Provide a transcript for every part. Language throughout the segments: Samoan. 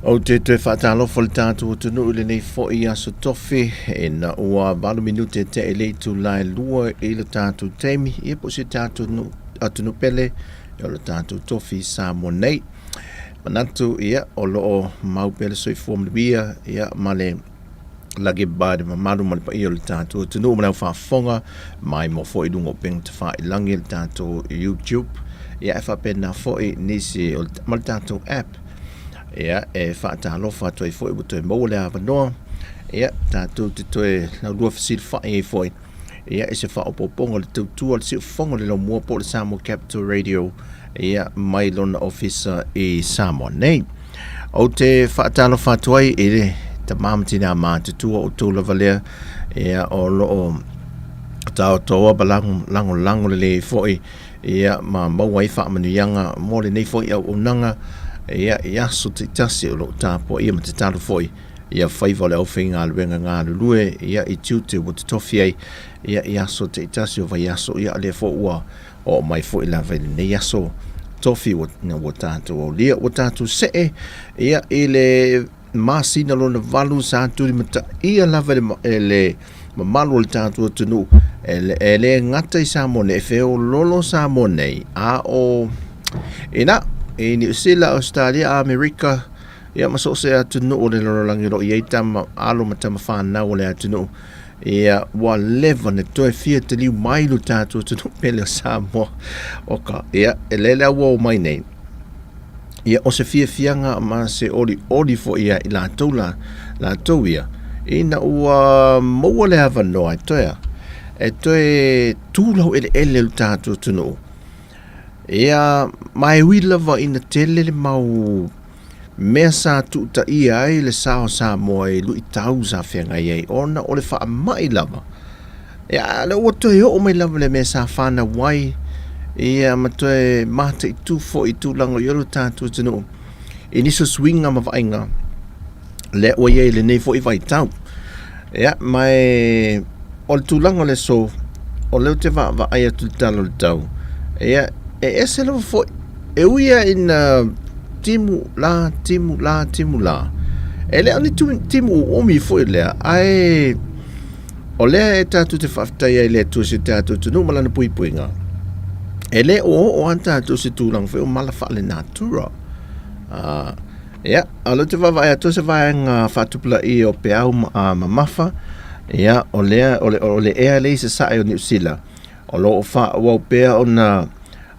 Ou te toe faatalofa le tatou atunuu i lenei foi aso tofi ina ua 8 minute te i le itula e 2 i le tatou taimi ia po o si tatou atunuu pele o le tatou tofi Samoa nei. Manatu ia o lo o mau pea le soifua manuia ia ma le lagi ba le mamalu ma le paia o le tatou atunuu ma le au faafofoga mai mo foi i luga o upega tafailagi le tatou YouTube ia e faapena foi nisi o le, ma le tatou app ia e faatalofa atu ai foi ua toe maua le avanoa ia tatou te toe laulua fesilafai ai foi ia i se faaopoopoga o le tautua o le siufofoga o le laumua po o le Samoa Capital Radio ia mai lona ofisa i Samoa nei. Ou te faatalofa atu ai i le tama ma tinā matutua o outou lava lea ia o lo o taotoa ma lagolago lelei ai foi ia ma maua ai faamanuiaga mo lenei foi auaunaga ia i aso taitasi o lo o tapuaia ma tatalo foi ia faiva o le aufaigaluega galulue ia i tiute ua totofi ai ia i aso taitasi o vaiaso ia lea foi ua oo mai foi lava i lenei aso tofi ua, ua tatou aulia ua tatou see ia i le masina lona valu sa tulimataia lava e le mamalu o le tatou atunuu e le gata i Samoa nei, e feololo Samoa nei, a o ina i Niu Sila, Australia, Amerika, ia ma so o se atunuu o le lalolagi o lo o i ai tama alo ma tama fanau o le atunuu, ia ua leva ona toe fia taliu mai lo tatou atunuu pele o Samoa. O ka, ia, e lele a ua o mai nei, ia o se fiafiaga ma se olioli foi ia i latou la, latou ia, ina ua maua le avanoa e toe a, e toe tu laueleele lo tatou atunuu. Ia, ma e ui lava ina tele le mau mea sa tuutaia ai le sa o Samoa i luitau sa feagai ai ona o le faamai lava. Ia, lea ua toe oo mai lava le mea sa fanau ai Ia ma toe mataitu foi i tulaga o i ai lo tatou atunuu i nisi o suiga ma vaaiga lea ua i ai i lenei foi vaitau. Ia, ma e, o le tulaga o le aso, o lea ou te vaavaai atu i le tala o le tau, ia, e ese lava foi, e ui lava ina timu la, timu la, timu la, e le o ni timu uumi foi lea, ae o lea e tatou te faafetai ai i le Atua i si o tatou atunuu ma lana puipuiga, e le o oo lava tatou i se tulaga foi o mala faalenatura. Ia, a o lea ou te vaavaai atu o se vaega faatupulaia o peau mamafa, ia, o lea, o le, o le ea lea i sasae o Niu Sila, o lo o faaauau pea ona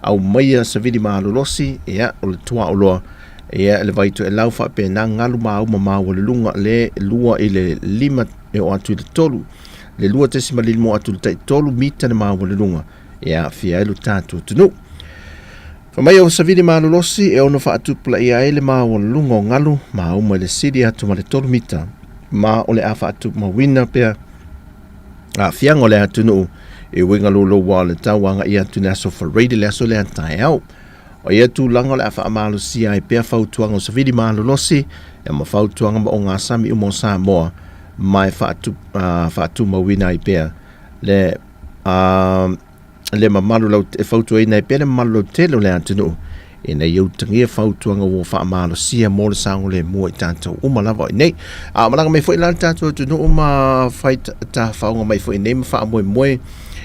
aumaia savili malolosi, ia, o le tuaoloa, ia, le vaitoelau faapena galu mauma maualuluga le 2 i le 5 e oo atu i le 3, le 2.5 atu i le tai 3 mita le maualuluga e aafia ai lo tatou atunuu. Fai mai o savili malolosi e ono faatupulaia ai le maualuluga o galu mauma i le sili atu ma le 3 mita, ma o le a faatumauina pea aafiaga o le atunuu i uiga louloua o le tau agai atu i le aso Faraile, le aso lea taeao. O ia tulaga o le a faamalosia ai pea fautuaga o savili malolosi ia ma fautuaga ma ogasami uma o Samoa ma e faatumauina ai pea le le mamalu lau, e fautuaina ai pea le mamalu lautele o le atunuu ina ia utagia fautuaga ua faamalosia mo le saogalemu i tatou uma lava i nei. A o malaga mai foi la le tatou atunuu ma fai tafaoga mai foi nei ma faamoemoe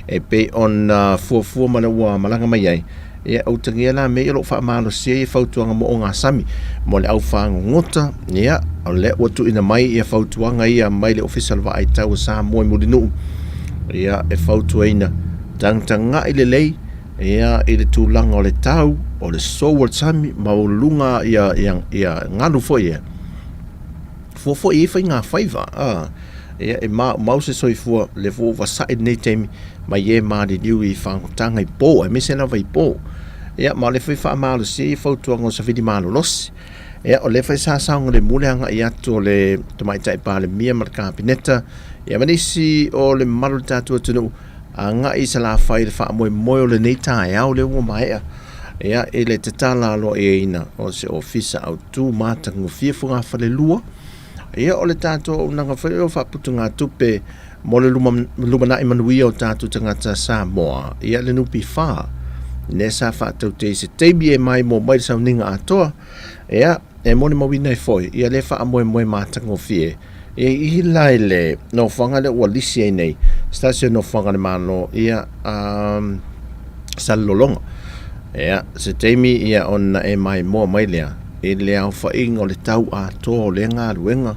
e pei ona fuafua ma le ua malaga mai ai. Ia, utagia la mea ia o lo o faamalosia ia fautuaga mo ogasami mo le au fagogota. Ia, o lea ua tuuina mai ia fautuaga ia mai le Ofisa o le Vaai Tau o Samoa i Mulinuu. Ia, e fautuaina tagatagai lelei ia i le tulaga o le tau, o le sou o le sami, maualuluga ia, ia, ia galu foi ia. Fua foi i ai faigafaiva, a, ia, e maumau se soifua, le foi ua vasa'i lenei taimi, mai e maliliu i fagotaga i po, aemaise lava i po. Ia, ma o lea foi faamalosia ia fautuaga o savili malolosi. Ia, o lea foi sa saogalemu le agai atu o le Tamaitai Palemia ma le Kapeneta, ia ma nisi o le mamalu o le tatou atunuu, agai i Salafai i le faamoemoe o lenei taeao lea ua maea ia, i le tatala aloaiaina o se ofisa autu matagofie fogafalelua. Ia, o le tatou auaunaga foi o faaputugatupe mo le lumanai manuia o tatou tagata Samoa, ia le NPF, lea sa faataute i se taimi e maimoa mai le sauniga atoa, ia, e molimauina ai foi ia lea faamoemoe matagofie e i la i le nofoaga lea ua lisi ai nei se tasi o nofoaga a le Malo, ia, Salelologa. Ia, se taimi ia ona e maimoa mai lea i le aofaiga o le tau atoa o lea galuega,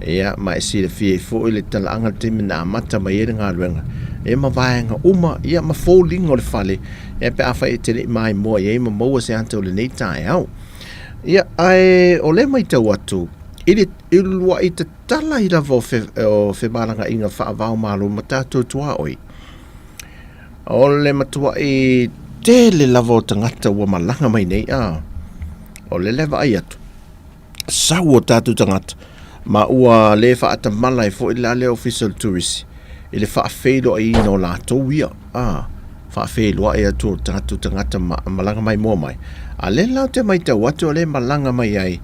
ia, ma e silafia ai foi le talaaga i le taimi na amata mai ai le galuega, ia ma vaega uma, ia ma foliga o le fale, ia pe afai e te le i maimoa i ai ma maua se ata o lenei taeao. Ia, ae o lea matau atu i le uluai tatala ai lava o, fe, o femalagaaiga faava-o-Malo ma tatou tuaoi, o le matuai tele lava o tagata ua malaga mai nei, a, o lea le vaai atu, sau o tatou tagata, ma ua le faatamala ai foi la le Ofisa o le Turisi i le faafeiloaiina o latou ia, a, faafeiloai atu o tatou tagata ma, malaga maimoa mai. A lea la ou te matau atu o lea e malaga mai ai,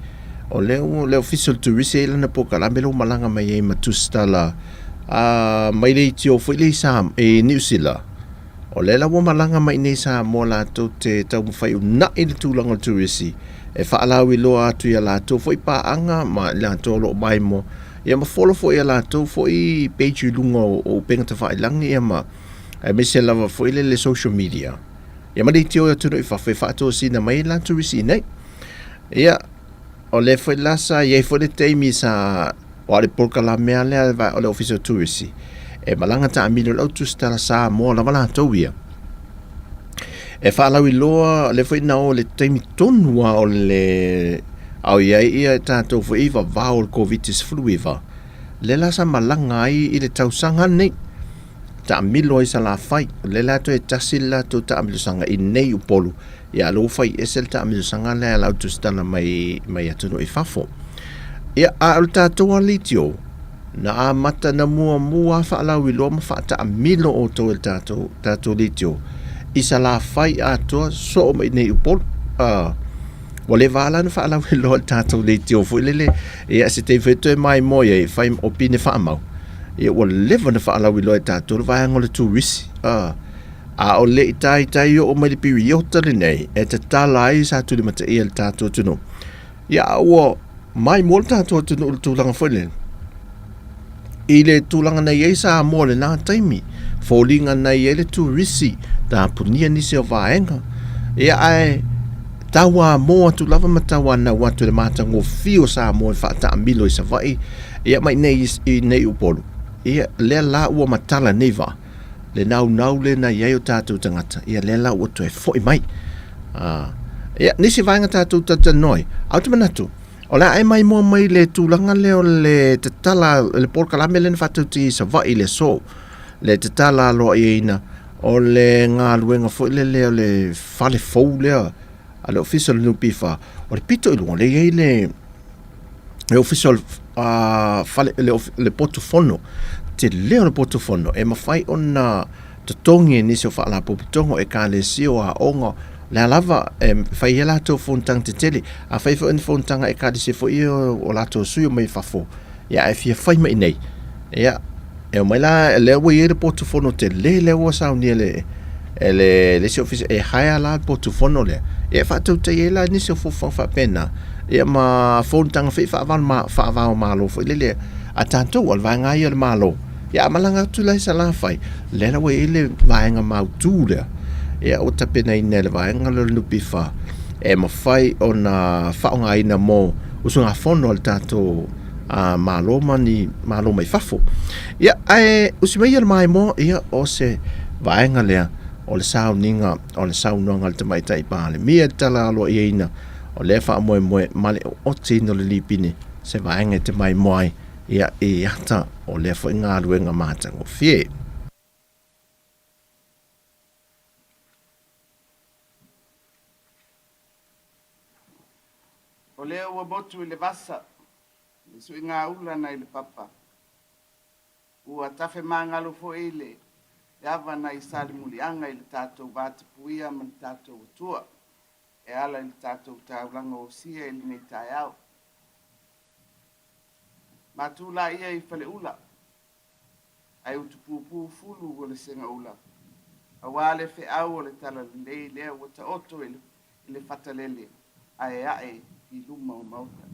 o lea ua le Ofisa o le Turisi e i ai lana polokalame lea ua malaga mai ai ma tusitala a, mai le itio foi lea i Sa, i Niu Sila. O lea la ua malaga mai i nei Samoa latou te taumafai e una'i le tulaga o le turisi e faalauiloa atu i a latou foi paaga ma i latou o lo o maimoa, ia ma follow foi i a latou foi page i luga o, o upega tafailagi ia ma aemaise lava foi lele le social media. Ia ma le itio atunuu i fafo e faatosina mai ai la turisi i nei. Ia, o lea foi la sa i ai foi le taimi sa o le polokalame lava lea o le Ofisa o Turisi e malaga taamilo i le au tusitala Samoa lava latou ia. E faalauiloa lea foi na o le taimi tonu lava o le a o i ai ia tatou foi i vavao o le Koviti-19, lea la sa malaga ai i le tausaga lenei. Taamilo ai Salafai, o lea la toe tasi le latou taamilosaga i nei Upolu, ia lea ua fai ese le taamilosaga lea a le au tusitala mai, mai atunuu i fafo. Ia, a o le tatou lava leitio, na amata na muamua lava faalauiloa ma faataamilo outou e le tatou, tatou leitio. i Salafai atoa soo mai nei Upolu. Ua leva la ona faalauiloa le tatou leitio foi lele, ia se taimi foi toe maimoa ai fai o pine faamau. Ia ua leva ona faalauiloa e tatou le vaega o le turisi. A o le i taitai oo mai le piriota lenei e tatala ai sa tulimataia le tatou atunuu. Ia a ua maimoa le tatou atunuu i le tulaga foi lele, i le tulaga na i ai Samoa i lena taimi, foliga na i ai le turisi, tapunia nisi o vaega. Ia ae tauamo atu lava ma tauanau atu i le matagofie o Samoa e faataamilo i Savaii, ia ma i inei i Upolu. Ia lea la ua matala nei vaa, le naunau lea na i ai o tatou tagata, ia lea la ua toe foi mai. Ia, nisi vaega tatou talatalanoa ai, ae ou te manatu, o le a e maimoa mai le tulaga lea o le tatala, le polokalame lea na faatautia i Savaii i le aso, le tatala aloaiaina o le galuega foi lele o le fale fou lea a le Ofisa o le NPF, o le pito i luga, o lea e i ai le le ofisa o le, fale, le potu fono, tele o le potu fono e mafai ona totogi e nisi o faalapotopotoga o ekalesia o aoga, le a lava e fai ai latou fonotaga tetele. A fai foi ni fonotaga a ekalesia foi ia o latou sui mai fafo, ia ae fia fai mai i inei, ia e omai la, lea ua i ai le potu fono tele lea ua saunia e le e le isi ofisa e hire la le potu fono lea, ia e faatautai ai la nisi o fuafuaga faapena, ia ma fonotaga foi faava o Malo foi lele a tatou, o le vaega lava ia o le Malo. Ia a malaga atu la i Salafai, lea la ua i ai le vaega mautu lea, ia ua tapenaina e le vaega lea o le NPF e mafai ona faaaogaina mo usugafono a le tatou Malo ma ni Malo mai fafo. Ia, ae usi mai ia le maimoa, ia o se vaega lea o le sauniga o le saunoaga a le Tamaitai Palemia i le tala aloaiaina o lea faamoemoe ma le ootiina o le lipine se vaega e te maimoa ai ia i ata o lea foi galuega matagofie. O lea ua motu i le vasa le suigaula nai le papa, ua tafemagalo foi le ava nai Salemuliaga i le tatou vatapuia ma le tatou Atua e ala i le tatou taulaga osia i lenei taeao. Matu laia i Faleula ae utupupu fulu o le segaula, aua le feau o le talalelei lea ua taoto i le fatalele ae ae i luma o maota.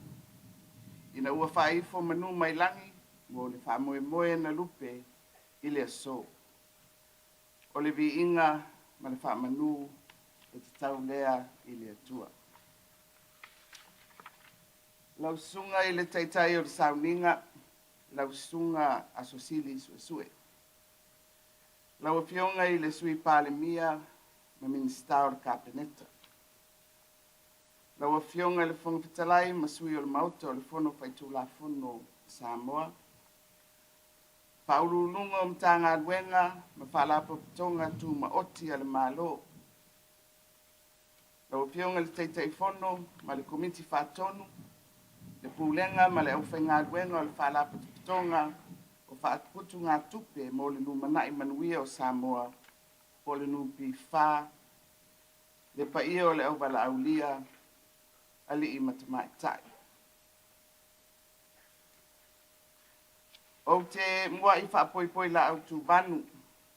Ina ua faaifo manu mai lagi mo le faamoemoe na lupe i le aso. O le viiga ma le faamanu e tatau lea i le Atua. Lau Susuga i le Taitai o le Sauniga, lau Susuga Aso Sili Suesue. Lau Afioga i le Sui Palemia ma Minisita o le Kapeneta. Lau Afioga i le Fofoga Fetalai ma Sui o le Maota o le Fono Faitulafono a Samoa. Faauluuluga o Matagaluega ma Faalapotopotoga Tumaoti a le Malo. Lau Afioga i le Taitaifono ma le Komiti Faatonu, le Pulega ma le aufaigaluega o le Faalapotopotoga o Faaputugatupe mo le Lumanai Manuia o Samoa po o le NPF, le paia o le auvalaaulia, alii ma tamaitai. Ou te muai faapoipoi laau tuvanu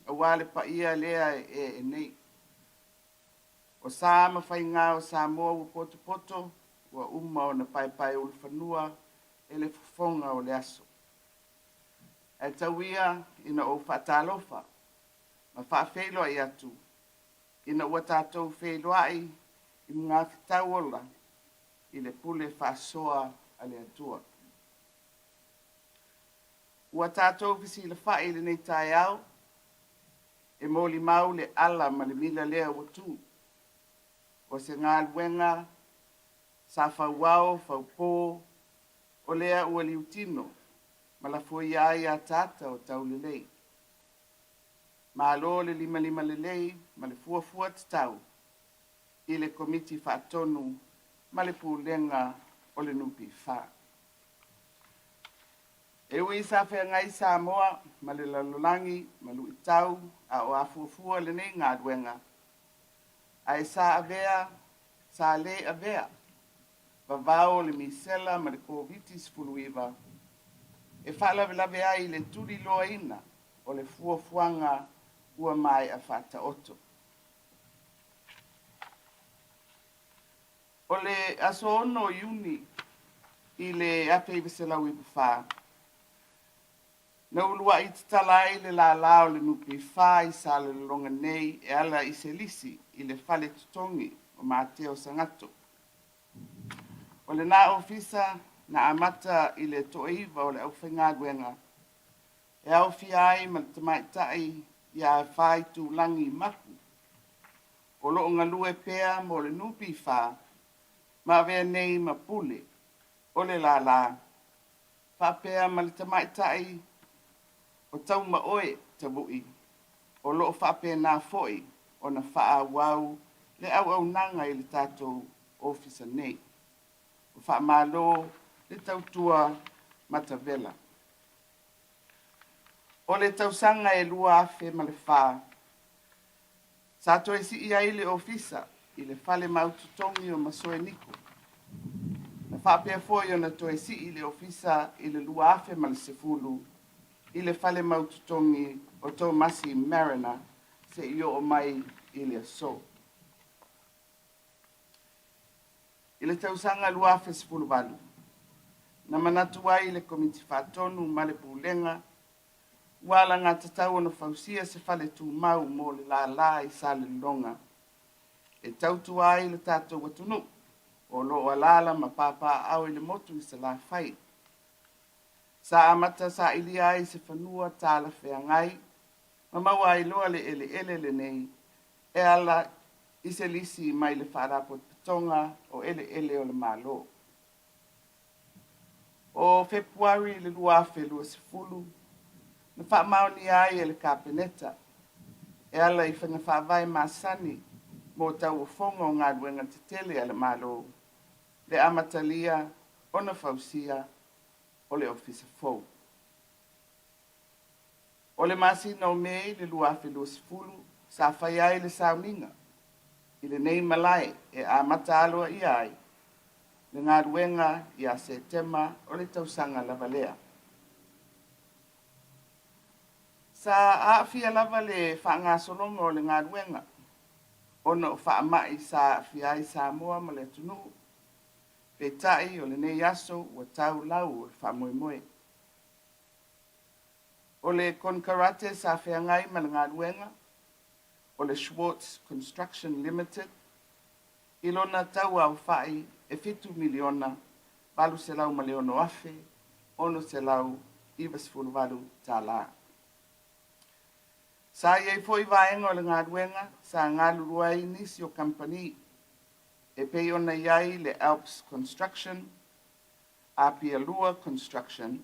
aua le paia lea e ee nei. O sa ma faiga o Samoa ua potopoto, ua uma ona paepaeulufanua e le fofoga o le aso. Ae tau ia ina ou faatalofa ma faafeiloai atu ina ua tatou feiloai i magafetau ola i le pule faasoa a le Atua. Ua tatou fesilafai i lenei taeao e molimau le ala ma le mila lea ua tu. O se galuega sa fauao faupo o lea ua liutino ma lafoia ai ataata o taulelei. Malo le limalima lelei ma le fuafua tatau i le Komiti Faatonu ma le Pulega o le NPF. E ui sa feagai Samoa ma le lalolagi ma luitau a o afuafua lenei galuega, Ae sa avea, sa le avea vavao o le misela ma le Koviti-19 e faalavelave ai le tuliloaina o le fuafuaga ua maea faataoto. O le aso 6 o Iuni i le 1994, Na uluai tatala ai le lala o le NPF i Salelologa nei e ala i se lisi i le fale totogi o Mateo Sagato. O lena ofisa na amata i le toaiva o le aufaigaluega e aofia ai ma le tamaitai ia Faitulagi Mapu o lo o galue pea mo le NPF ma avea nei ma pule o le lala faapea ma le tamaitai o Taumaoe Tavui, o lo o faapena foi ona faaauau le auaunaga i le tatou ofisa nei. Ua faamalo le tautua matavela. O le tausaga e 2004, Sa toe sii ai le ofisa i le fale mautotogi o Masoe Niko. Na faapea foi ona toe sii le ofisa i le 2010 i le fale mautotogi o Tomasi Mariner seia oo mai i le aso. I le tausaga 2018, na manatu ai le Komiti Faatonu ma le Pulega ua alagatatau ona fausia se fale tumau mo le lala i Salelologa e tautua ai le tatou atunuu o lo o alaala ma papaaao i le motu i Salafai. Sa amata sailia ai se fanua talafeagai ma maua ai loa le eleele lenei e ala i se lisi mai le Faalapotopotoga o Eleele o le Malo. O Fepuari i le 2020, na faamaonia ai e le Kapeneta e ala i faiga faavae masani mo tauofoga o galuega tetele a le Malo le amatalia ona fausia o le Ofisa fou. O le masina o Me i le 2020, sa faia ai le sauniga i lenei malae e amata aloaia ai le galuega ia Setema o le tausaga lava lea. Sa aafia lava le faagasologa o le galuega ona o faamai sa aafia ai Samoa ma le atunuu, peitai o lenei aso ua tau lau o le faamoemoe. O le konekarate sa feagai ma le galuega, o le Schwartz Construction Limited, i lona tau aofai e $7,806,698. Sa i ai foi vaega o le galuega sa galulue ai nisi o kamupani e pei ona i ai le Alps Construction, Apia Lua Construction,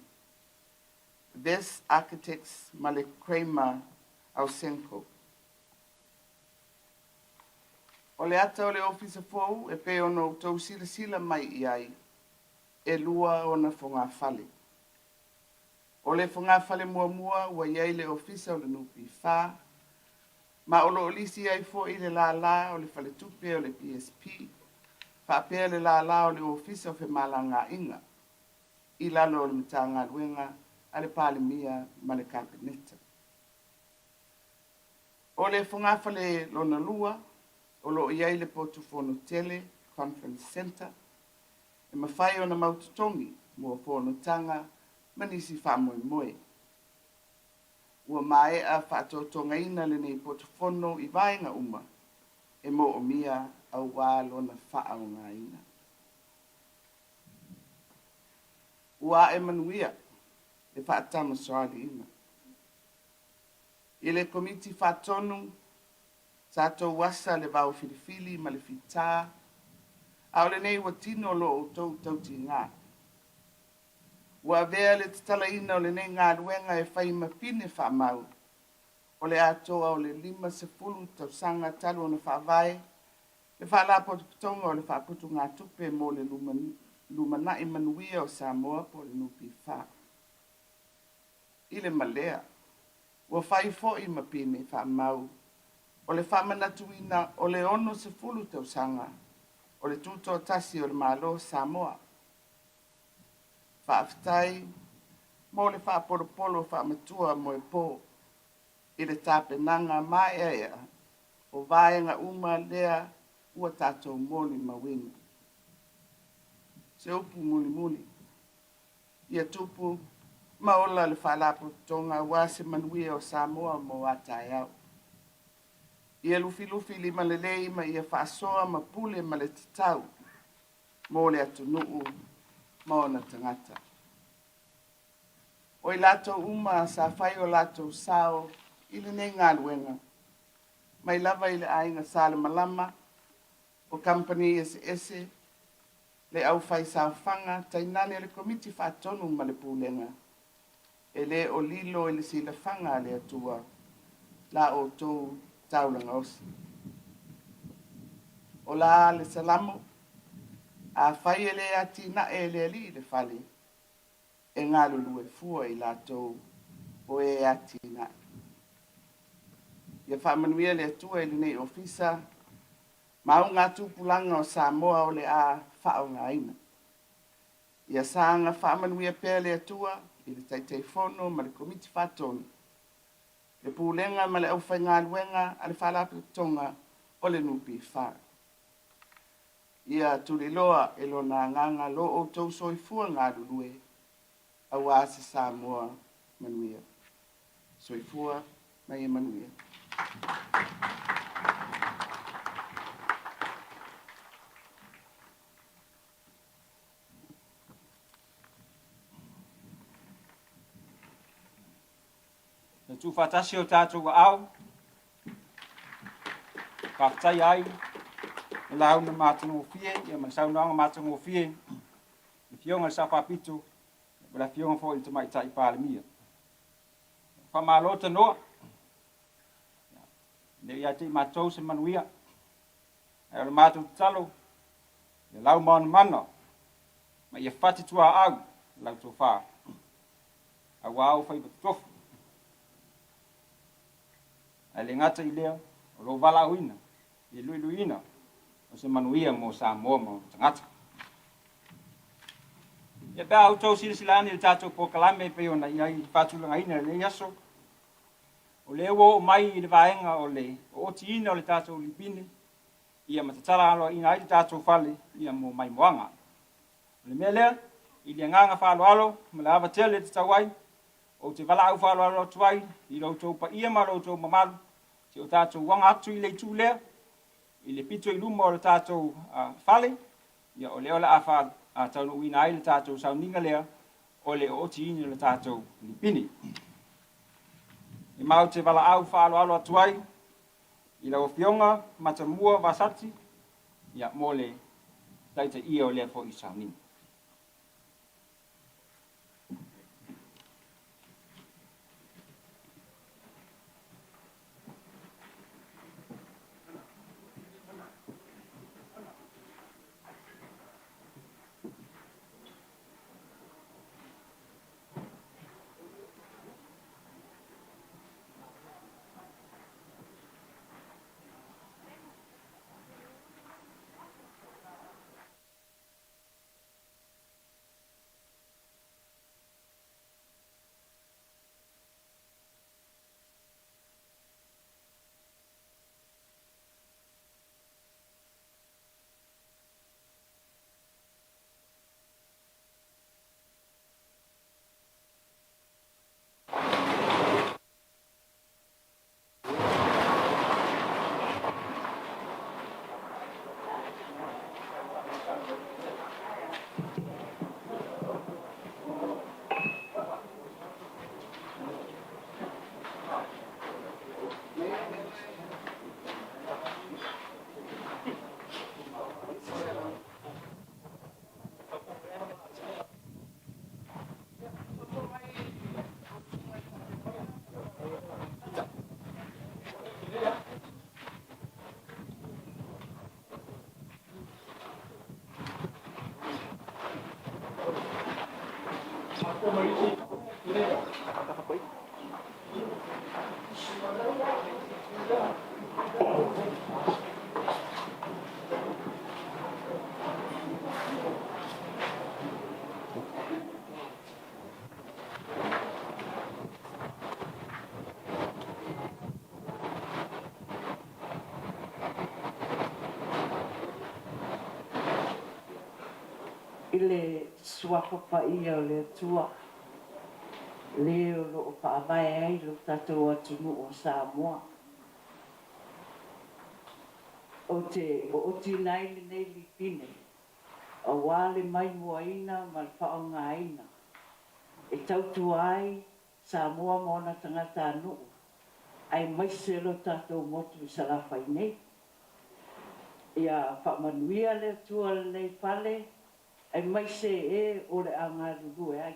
Ves Architects ma le Kramer Ausenco. O le ata o le ofisa fou e pei ona outou silasila mai i ai, e lua ona fogafale. O le fogafale muamua ua i ai le ofisa o le NPF, ma o lo o lisi ai foi le lala o le faletupe o le BSP faapea le lala o le Ofisa o Femalagaaiga i lalo o le Matagaluega a le Palemia ma le Kapeneta. O le fogafale lona lua, o lo o i ai le potu fono tele, conference centre, e mafai ona mautotogi mo fonotaga ma nisi faamoemoe. Ua maea faatotogaina lenei potu fono i vaega uma e moomia aua lona faaaogaina. Ua ae manuia le faatamasoaliiga. I le Komiti Faatonu, sa tou asa le vao filifili ma le fita, a o lenei ua tino lo outou tautiga. Ua avea le tatalaina o lenei galuega e fai ma pine faamau o le atoa o le 50 tausaga talu ona faavae le Faalapotopotoga o le Faaputugatupe mo le Lumanai Manuia o Samoa po o le NPF. I le malea, ua fai foi ma pine faamau o le faamanatuina o le 60 tausaga o le Tutoatasi o le Malo o Samoa. Faafetai mo le faapolopolo faamatua moepo i le tapenaga maeaea o vaega uma lea ua tatou molimauina. Se upu mulimuli, ia tupu ma ola le Faalapotopotoga aua se manuia o Samoa mo a taeao. Ia lufilufi limalelei ma ia faasoa ma pule ma le tatau mo le atunuu ma ona tagata. O i latou uma sa fai o latou sao i lenei galuega, mai lava i le aiga Salemalama, o kamupani eseese, le aufaisaofaga, tainane le Komiti Faatonu ma le Pulega, e le o lilo i le silafaga a le Atua la outou taulaga osi. O la le Salamo, afai e le atinae e le Alii le fale, e galulue fua i latou o e atinae. Ia faamanuia le Atua i lenei Ofisa ma augatupulaga o Samoa o le a faaaogaina. Ia saga faamanuia pea le Atua i le Taitaifono ma le Komiti Faatonu, le Pulega ma le aufaigaluega a le Faalapotopotoga o le NPF. Ia tuliloa e Lona Agaga lo outou soifua galulue aua se Samoa manuia. Soifua ma ia manuia. Ia tuufaatasi o tatou aao, faafetaia ai le lauga matagofie ia ma le saunoaga matagofie i le Afioga i le Sao Faapito ma le Afioga foi i le Tamaitai Palemia. Faamalo tanoa, ne i ia te i matou se manuia, ae o le matou tatalo, ia laumaonamana ma ia fati tuaau lau tofa, aua ou faiva totofi. Ae le gata i lea, o lou valaauina i le luiluiina o se manuia mo Samoa ma ona tagata. Ia pe a outou silasila ane i le tatou polokalame e pei ona i ai faatulagaina i lenei aso, o lea ua oo mai i le vaega o le ootiina o le tatou lipine ia ma tatala aloaina ai le tatou fale ia mo maimoaga. O le mea lea, i le agaga faaaloalo ma le ava tele e tatau ai, ou te valaau faaaloalo atu ai i lo outou paia ma lo outou mamalu, se i o tatou aga atu i le itu lea, i le pito i luma o le tatou fale, ia o lea o le a faataunuuina ai le tatou sauniga lea o le ootiina o le tatou lipine. E ma ou te valaau faaaloalo atu ai i lau Afioga Matamua Vasati, ia, mo le taitaia o lea foi sauniga. I le Suafa Paia o le Atua, le o lo o faavae ai lo tatou atunuu o Samoa. Ou te ootina ai lenei lipine aua le maimoaina ma le faaaogaina e tautua ai Samoa ma ona tagatanuu aemaise lo tatou motu i Salafai nei. Ia faamanuia le Atua lenei fale aemaise e o le a galulue ai.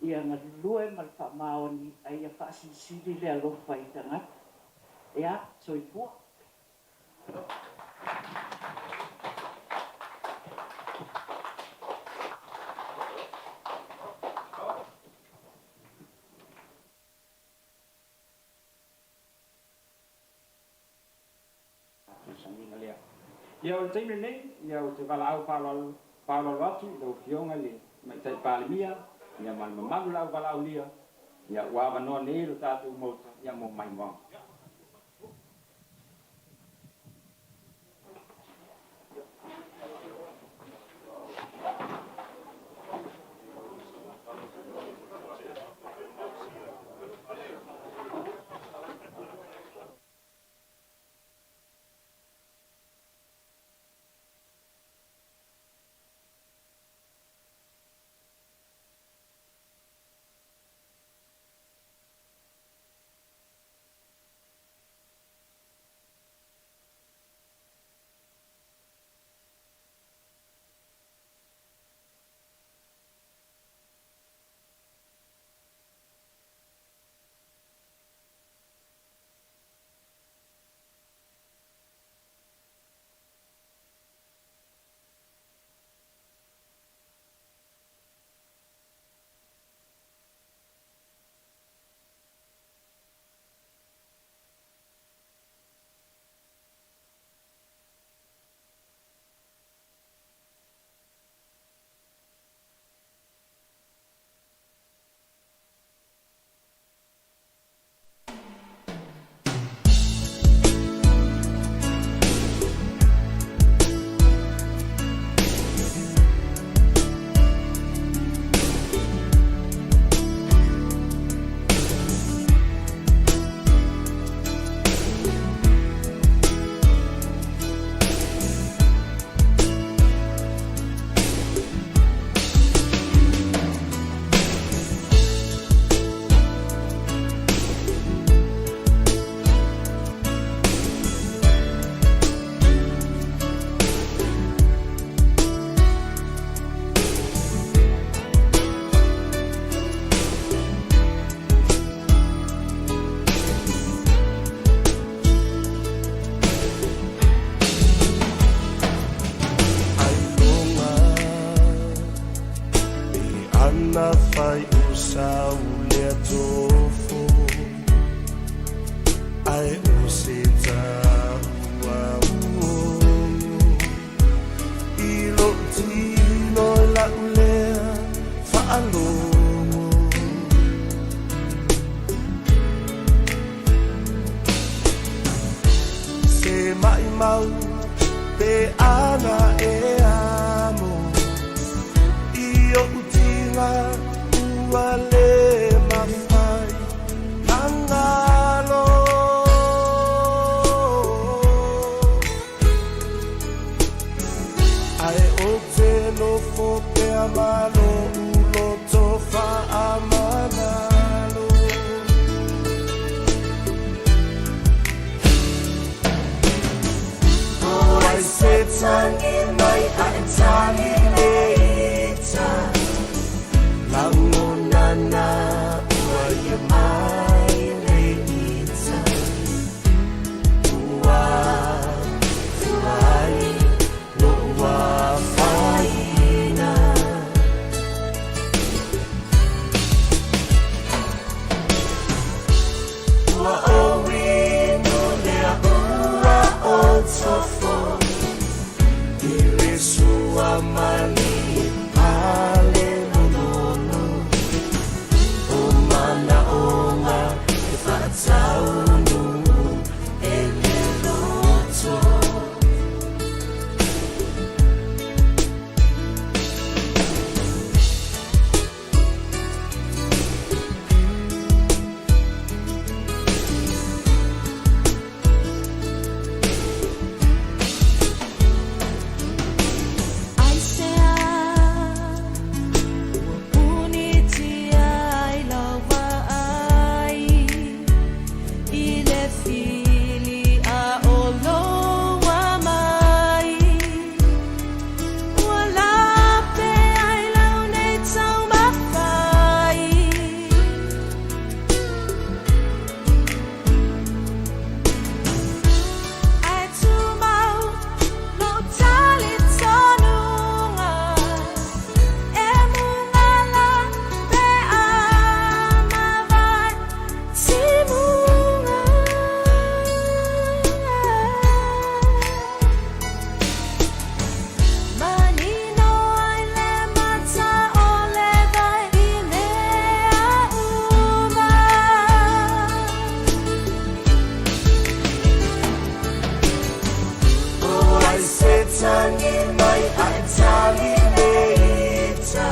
Ia galulue ma le faamaoni a ia faasilisili le alofa i tagata. Ia, soifua. Tausagiga lea. Ia o le taimi lenei, ia ou te valaau faaaloalo faaaloalo atu i lau Afioga i le Tamaitai Palemia, ia ma le mamalu o le au valaaulia, ia ua avanoa nei lo tatou Maota, ia mo maimoaga. Ailoga e ana fai o sau lea tofo Ae o se taua uo I lou tino i lau lea faalogo. Se maʻimau pe ana e amo I oʻu tiga ua le mafai na galo. Ae ou te nofo pea ma loʻu loto faamagalo. O ai se tangi mai a e tangi le ita Lagona na ua ia mai le ita Ua tuai loʻu afaina. Ua ʻōino lea ua o tofo I le sua mai. tagi mai ae tagi le ita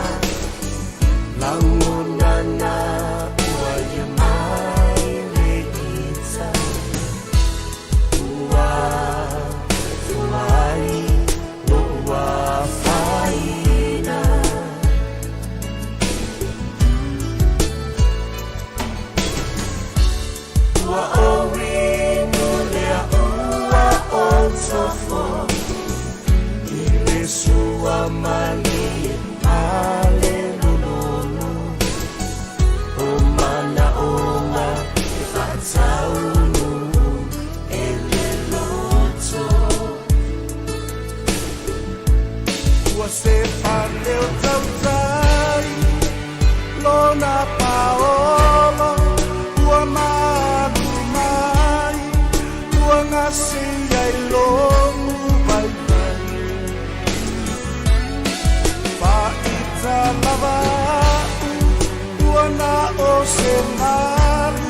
Lagona na ua ia mai le ita Ua tuai lo'u afaina. Ua ou inu lea ua ou tofo I le sua malie a le lololo O manaoga e faataunuu e le loto. Ua sefa leo tautai lona paolo ua malu mai ua gasia i lo'u vaivai faaita lava a'u ua na o se malu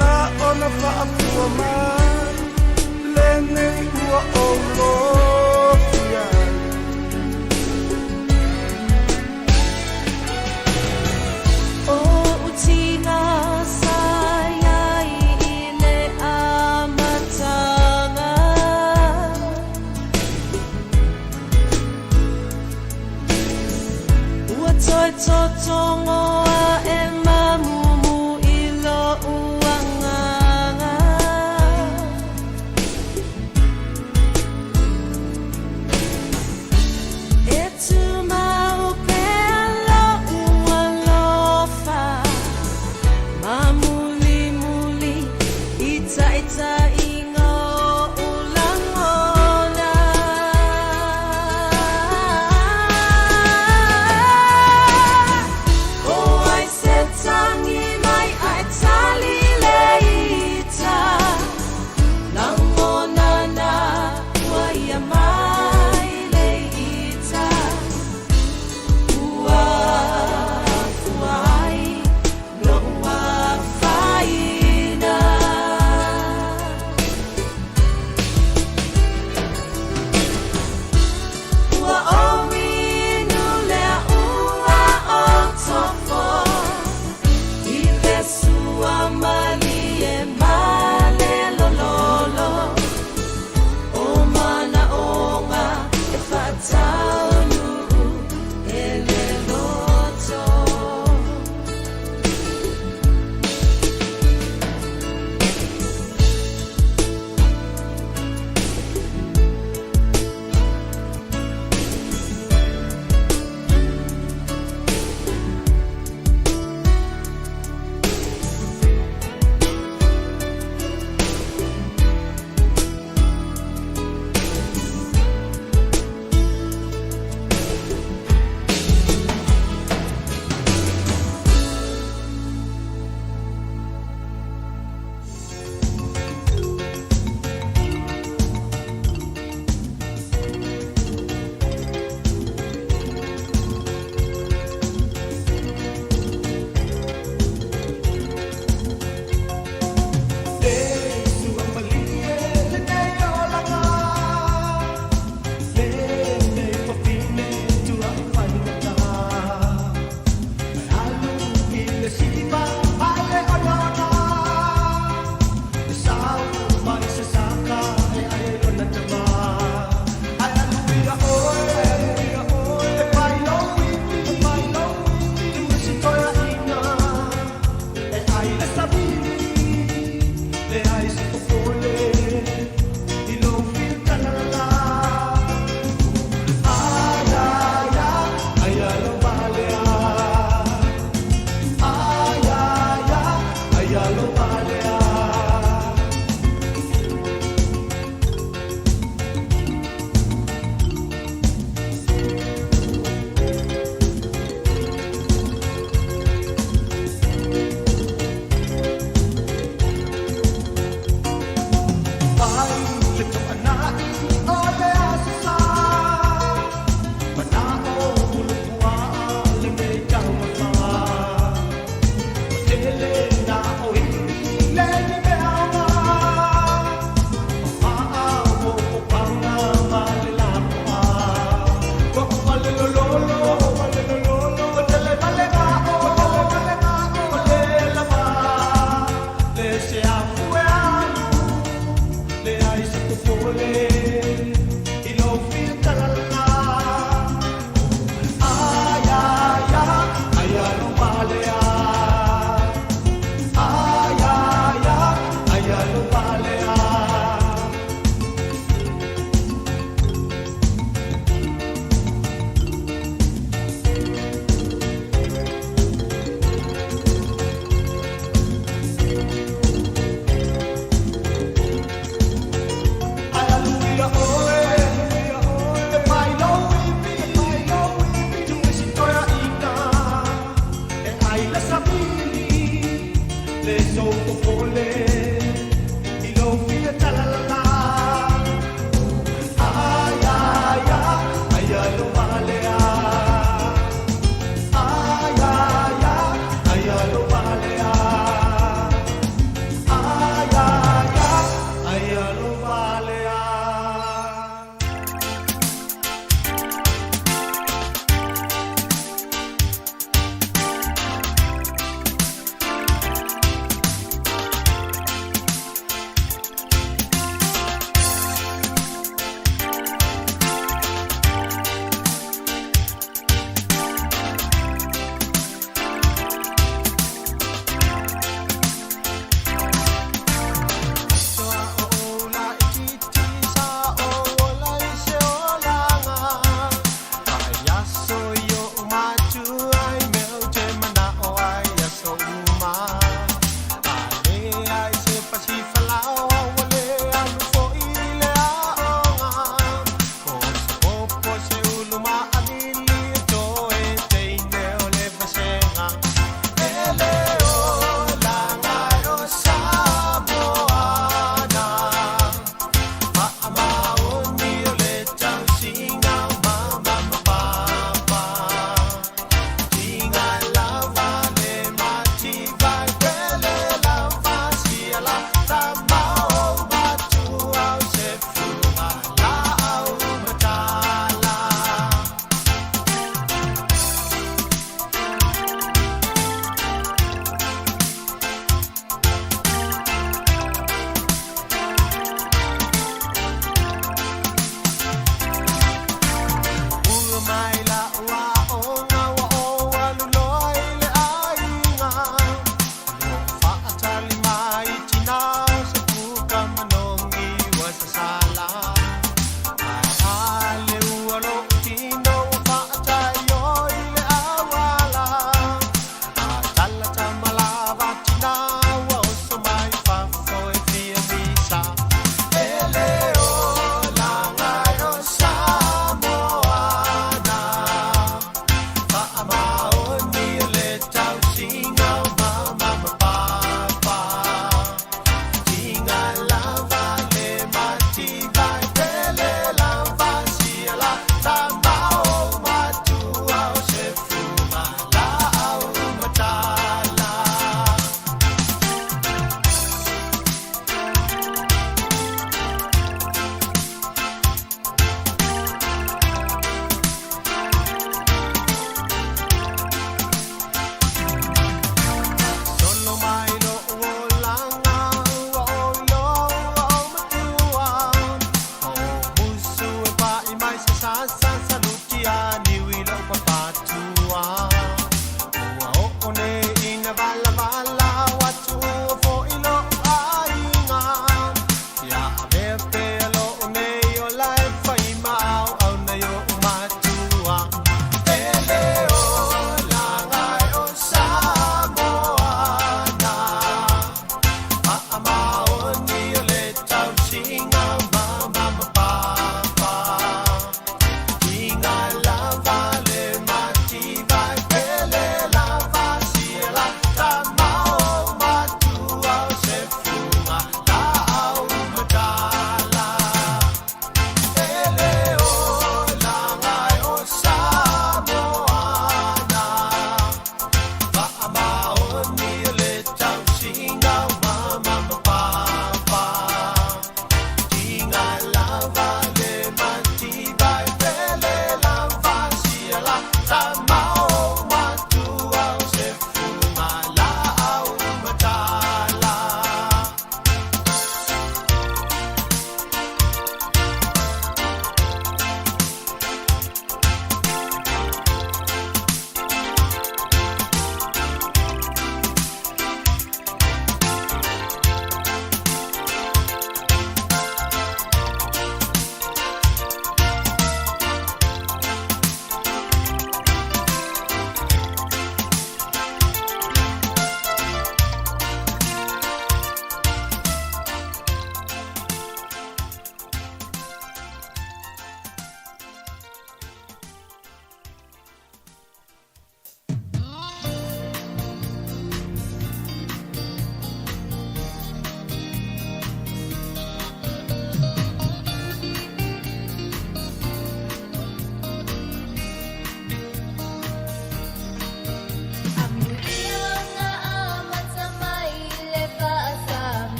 na ona faapua mai lenei ua ou lofia ai.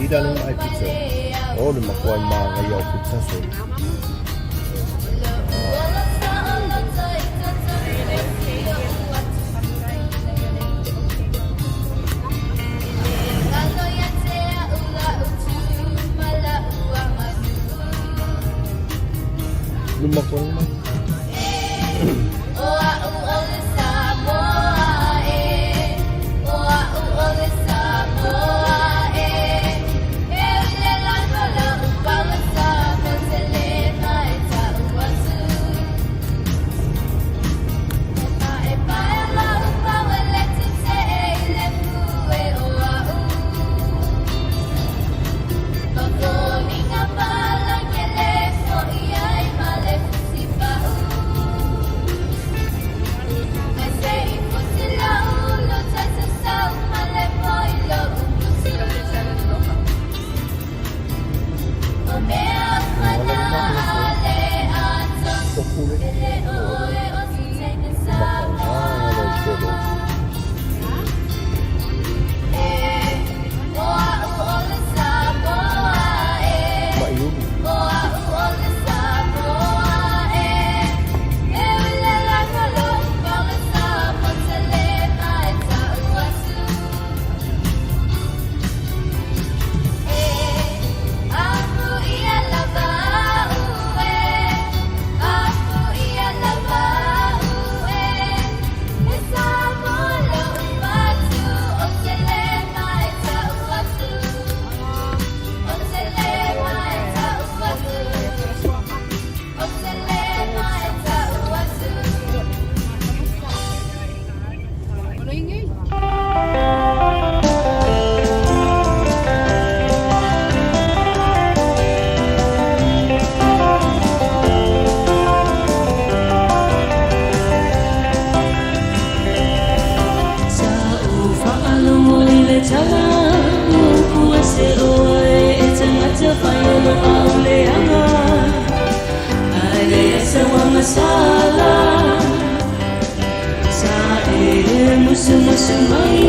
Ila le maʻai pizza. O le makuai māngaia o pizza. Luma ko naman. Sa ou faalogo i le tala, upu e se oe e tagata fai ono a o leaga, ae leai se uagasala. Sa e musumusu mai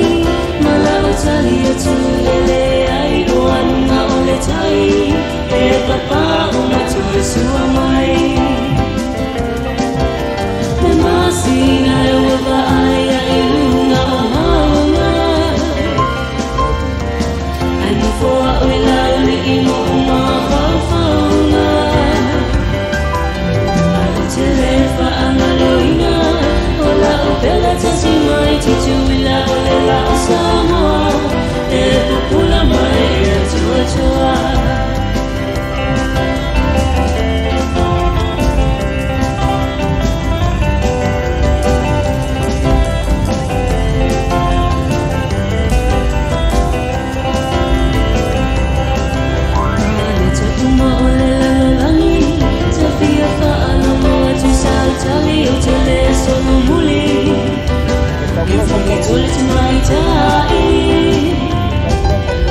ma la'u tali atu e leai o aluga o le tai e papa'o ma toe sua mai. Le masina e ua vaaia i luga o mauga ae nofo a'u i laulii lo'u mafaufauga. Ae ou te le faagaloina o la'u pele tasi mai Tutuila o le la o Samoa e pupula mai e atuatua. Uma o le lalolagi ta fia faalogo atu sau tali ou te lē solomuli i fagitō le tamaitai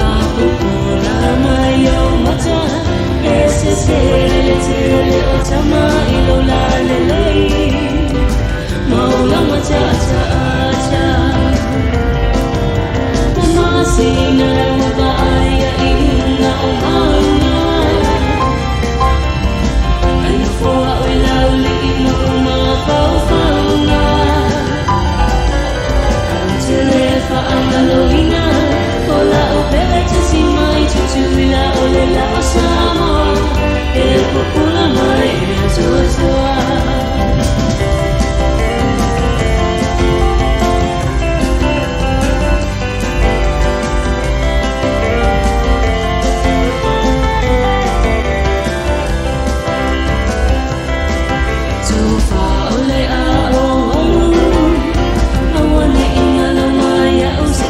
a pupula mai ou mata e sese le tele o tama i lou lalelei ma ou laga taataaata le masina ua vaaia i luga o mauga ae nofo a'u i laulii lo'u mafaufauga. Ae ou te lē faagaloina o la'u pele tasi mai Tutuila o le la o Samoa e pupula mai e atuatua. Tofa o le aoalu aua ne i galo mai a'u se.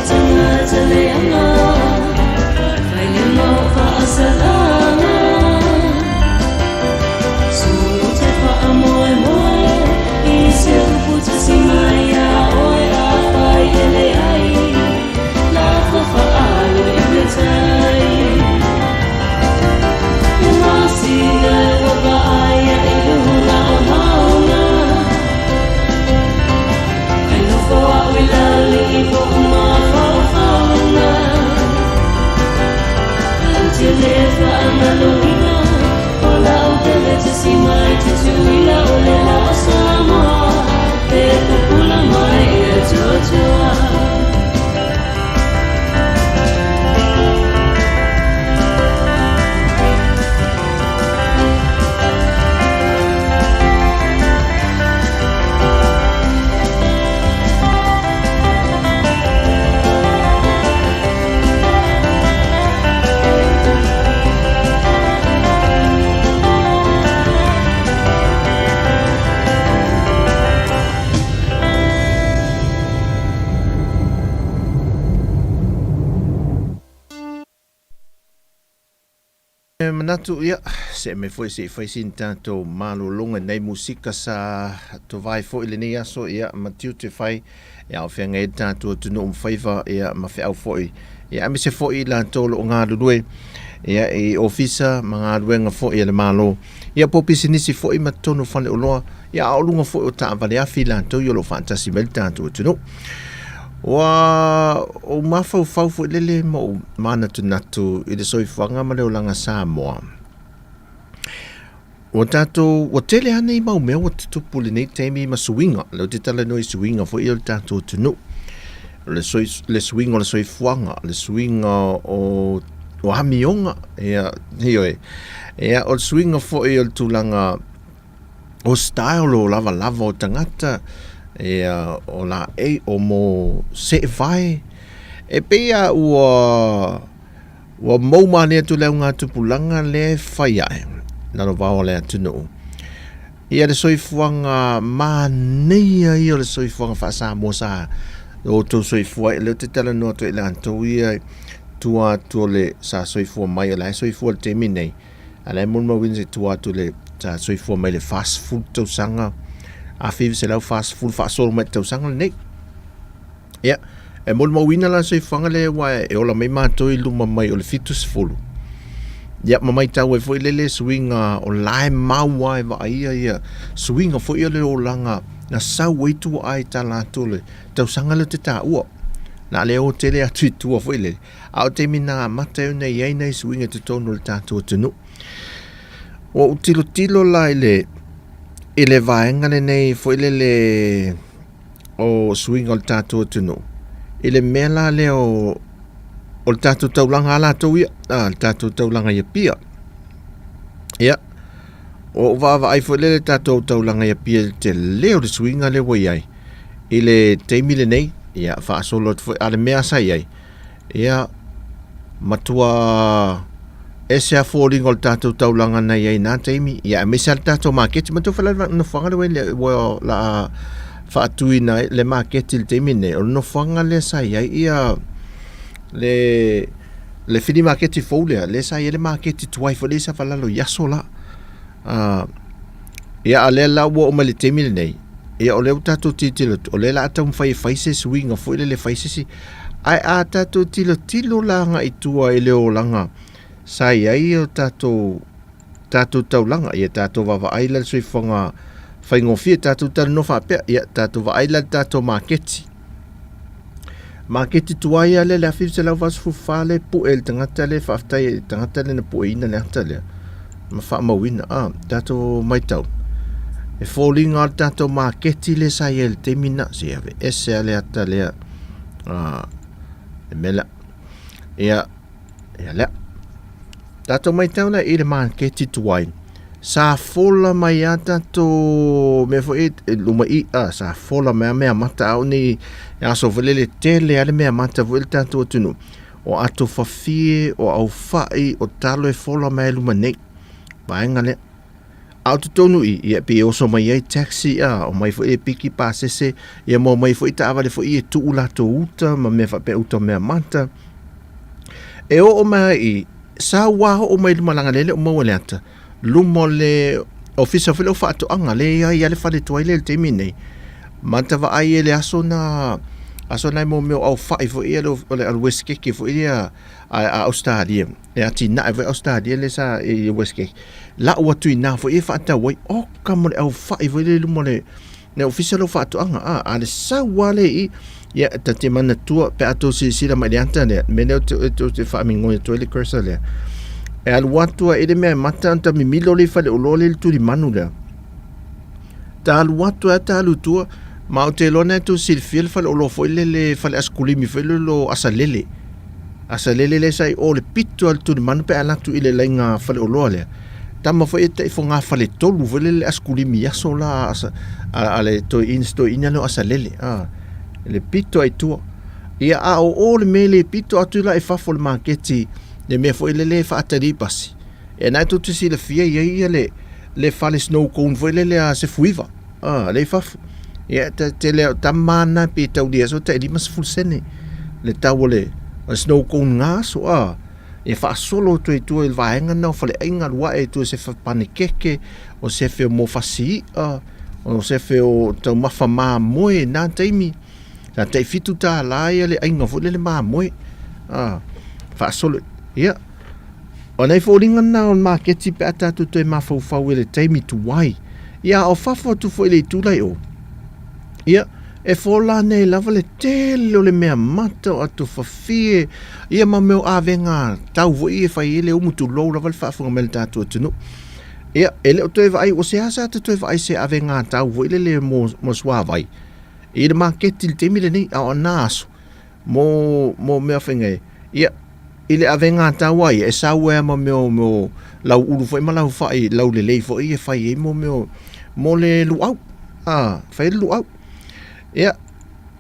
manatu, ia, see mai foi se i fai sina tatou malologa i nai musika sa tovae foi i lenei aso, ia, ma tiute fai e aofeaga ai le tatou atunuu ma faiva, ia, ma feau foi, ia, aemaise foi i latou o lo o galulue, ia, i ofisa ma galuega foi a le Malo, ia, po o pisinisi foi ma totonu o faleoloa, ia, a o luga foi o taavale afi latou ia o lo o faatasi mai le tatou atunuu. Ua ou mafaufau foi lele ma ou manatunatu i le soifuaga ma le olaga Samoa. Ua tatou, ua tele lava nei mau mea ua tutupu i lenei taimi ma suiga, lea ou te talanoa i suiga foi ia o le tatou atunuu. O le, soi, le suiga o le soifuaga, le suiga o, o amioga, ia, ioe. Ia, o le suiga foi o le tulaga o style o lavalava o tagata, ia, o laei, o mo seevae. E pei lava ua, ua mou malie atu le augatupulaga lea e fai ae, lalo vao o le atunuu. Ia le soifuaga manaia ia o le soifuaga faa-Samoa sa outou soifua ai. O lea ou te talanoa atu ai i latou ia i tua atu o le sa soifua mai, o la e soifua i le taimi nei. A o la e molimauina se tua atu le sa soifua mai le 40 tausaga, 1940 faasolo mai le tausaga lenei. Ia, e molimauina la le soifuaga lea aua e ola mai matou i luma mai o le 70. Ia, ma maitau ai foi lele suiga o la e mau lava e vaaia ia suiga foi o le olaga na sau ai tuaa i tala atu o le tausaga lea ou te taua. Na le o tele atu i tua foi lele. A o taimi na amata ai ona i ai nai suiga i totonu o le tatou atunuu. Ua ou tilotilo la i le, i le vaega lenei foi lele o suiga o le tatou atunuu, i le mea la lea o, o le tatou taulaga a latou ia, a, le tatou taulaga i Apia. Ia, ua ou vaavaai foi lele i le tatou taulaga i Apia i le tele o le suiga lea ua i ai i le taimi lenei, ia, faasolo atu foi, a o le mea sa i ai, Ia, matua ese a foliga o le tatou taulaga na i ai i na taimi, ia aemaise lava le tatou maketi. Manatua foi la le nofoaga lea ua i ai, ua o le a faatuina ai le maketi i le taimi lenei, o le nofoaga lea sa i ai ia le le fili maketi fou lea, lea sa i ai le maketi tuai foi lea i Savalalo i aso la. Ia, a o lea la ua oo mai i le taimi lenei, ia o lea ua tatou tilotilo atu, o lea o le a taumafai e fai se suiga foi lele, fai se isi. Ae a tatou tilotilo la agai i tua i le olaga sa i ai o tatou, tatou taulaga, ia tatou vaavaai la i le soifuaga faigofie, tatou talanoa faapea, ia tatou vaai la i le tatou maketi. Maketi tuai lava lea i le 1984 lea e pue e le tagata lea, faafetai i le tagata lea na pueina le ata lea ma faamauina. A, tatou matau, e foliga lava le tatou maketi lea sa i ai i le taimi lena, se aveese lava le ata lea, a, le mea lea. Ia, Ia lea. Tatou maitau la i le maketi tuai. Sa fola mai a tatou mea foi e luma i a sa fola mai a mea mata a o ni aso foi lele tele a le mea mata foi le tatou atunuu. O ato fafie, o aufai, o talo e fola mai luma nei. Vaega lea. A o totonu i, ia pei e oso mai ai taxi a, omai foi e piki pasese, ia ma omai foi taavale foi e tuu latou uta ma mea faapea uta mea mata. E oo mai i, sa ua oo mai luma leaga lea e le o maua i le ata, luma o le ofisa foi lea o faatoaga lea e i ai lava le fale tuai lea i le taimi nei. Ma ta vaai i le aso na, aso na mo mea o aufai foi ia o le Westgate foi ia a Ausetalia. E atinae foi Ausetalia lea sa i Westgate. Lau atu i ina foi e faatau ai, oka mo le aufai foi lea i luma o le le ofisa lea o faatoaga, a, a le sau lava lea i i, ia, ta te manatua pe a tou silasila mai i le ata lea, le mea lea ou te, ou te faamigoi atu ai le cursor lea, e alu atu ai i le mea e mata ona ta mimilo lea i faleoloa lea i le tulimanu lea. Ta alu atu ai ta alu i tua, ma ou te iloa na e tou silafia le faleoloa foi lele, fale asikulimi foi lele o Asalele. Asalele lea sa i o le pito a le tulimanu pe a alu atu i le laina faleoloa lea. Tama foi e tai fogafale tolu foi lele asikulimi i aso la a, a, a le toeaina, si toeaina lea o Asalele. A, le pito a i tua. Ia a o o le mea le pito atu la i fafo o le maketi, le mea foi lele e faatali ai pasi. E na e tou te silafia i ai ia le, le fale snow cone foi lele a Sefuiva, a, lea i fafo. Ia, te, tele o tama na pe taulia aso tai 50 sene le tau o le, o le snow cone nga aso, a. E faasolo atu ai i tua i le vaega lena o faleaiga alu ae i tua i se panekeke, o se fe o mofasi i'a, o se fe o taumafa mamoe i na taimi. Sa tai $7 ia le aiga foi lele mamoe. A, faasolo, ia. O nai foliga na o le maketi pe a tatou toe mafaufau i le taimi tuai. Ia, a o fafo atu foi i le itu la i o, ia, e fola nei lava le tele o le mea mata o atofafie, ia ma mea o avega tau foi e fai ai le umu tulou lava le faafofoga mai a le tatou atunuu. Ia, e le o toe vaai, ua seasea ta toe vaai i se avega tau foi lele mo suavai i le maketi i le taimi lenei, a o na aso, mo, mo mea faiga e, ia, i le avega tau a ia, e sau ai ma mea o, mea o lau ulu foi ma lau fai, lau lelei foi e fai ai mo mea o, mo le luau, a, fai ai le luau. Ia,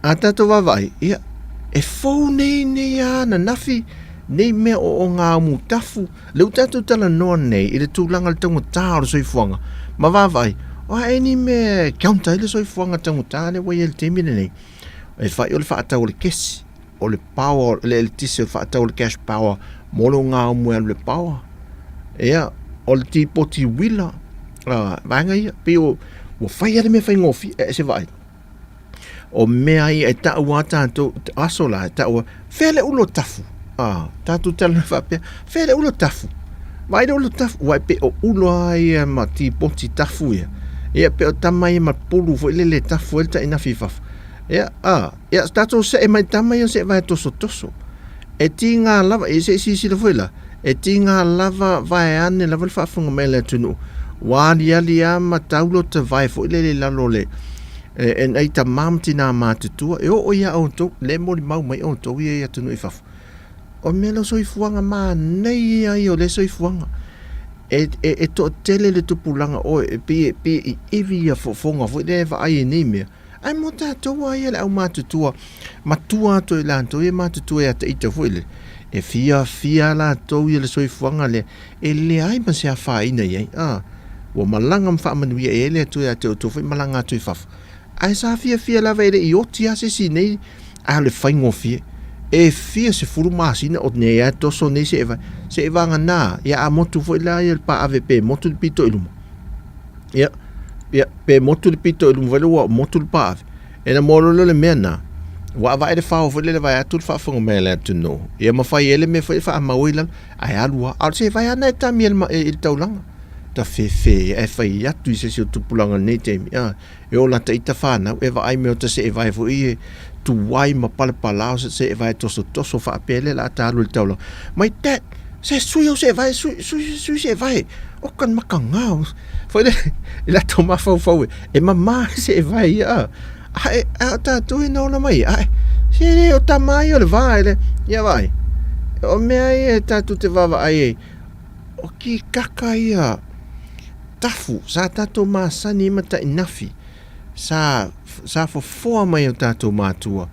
a tatou vaavaai, ia, e fou nei nei a ananafi, nei mea o o ngā mutafu, le ua tatou talanoa nei i le tulaga o le taugata o le soifuaga, ma vaavaai, o a ea ni mea e counter ai le soifuaga taugata lea ua i ai i le taimi lenei. E fai o le faatau o le kesi, o le power, o le eletise, o le faatau o le cash power mo le ogaumu e alu i le power. Ia, o le tipoti uila, vaega ia, pei o, ua fai lava le mea faigofie, e se vaai. O mea ia e tau a tatou, aso la, e tau a, fea le ulo tafu? Ah, tatou talanoa faapea, fea le ulo tafu? Vaai le ulo tafu, ua e pei o ulo a ia ma tipoti tafu ia. Ia pei o tama ia ma pulu foi lele e tafu ai le tainafi i fafo. Ia, ah, ia tatou see mai tama ia see vae tosotoso. E tiga lava, ia se i silasila foi la, e tiga lava vaeane lava le faafofoga mai a le atunuu, ua aliali lava ma tau lota vae foi lele i lalo o le, e nai tama ma tinā matutua, e oo iā outou, lea e molimau mai outou ia i atunuu i fafo. O le mea lea o soifuaga manaia ia o lea soifuaga. E, e, e toatele le tupulaga oe, e pei, e pei e ivi ia fofoga foi lea e vaai i nei mea. Ae mo tatou lava ia le aumatutua, matua atu i latou ia matutua ia te ita foi lele, e fiafia latou ia le soifuaga lea, e leai ma se afaina i ai. A, ua malaga ma faamanuia i ai le Atua ia te outou foi malaga atu i fafo. Ae sa fiafia lava e le i oti lava se isi nei, ae o le faigofie. E fia 10 masina o nei lava e toso nei se e se e vagana, ia a motu foi la ia le paave pe motu le pito i luma. Ia, ia, pe motu le pito i luma foi lea ua motu le paave. E na moa loa le mea na, ua avae le fao foi lele vaeatu le faafofoga mai a le atunuu. Ia ma fai ai le mea foi e faamau ai lalo, ae alu lava. A o se vae ana e tami i le taulaga. Ta fefe ae fai atu i se isi o tupulaga i lenei taimi, a, e ola ta ita fanau, e vaai mea o ta seevae foi e tuai ma palapala o se seevae tosotoso faapea lea o le a ta alu i le taulaga. My dad, se sui au seevae, sui, sui, sui seevae. O ka makaga. Foi le, i latou mafaufau e, e mama le seevae ia, a. Ae, a o tatou e na ola mai, ae, se le o tama ia o le va, e le, ia vaai. O mea ia e tatou te vaavaai ai, o kikaka ia, tafu, sa tatou masani ai ma tainafi, sa, sa fofoa mai e o tatou matua,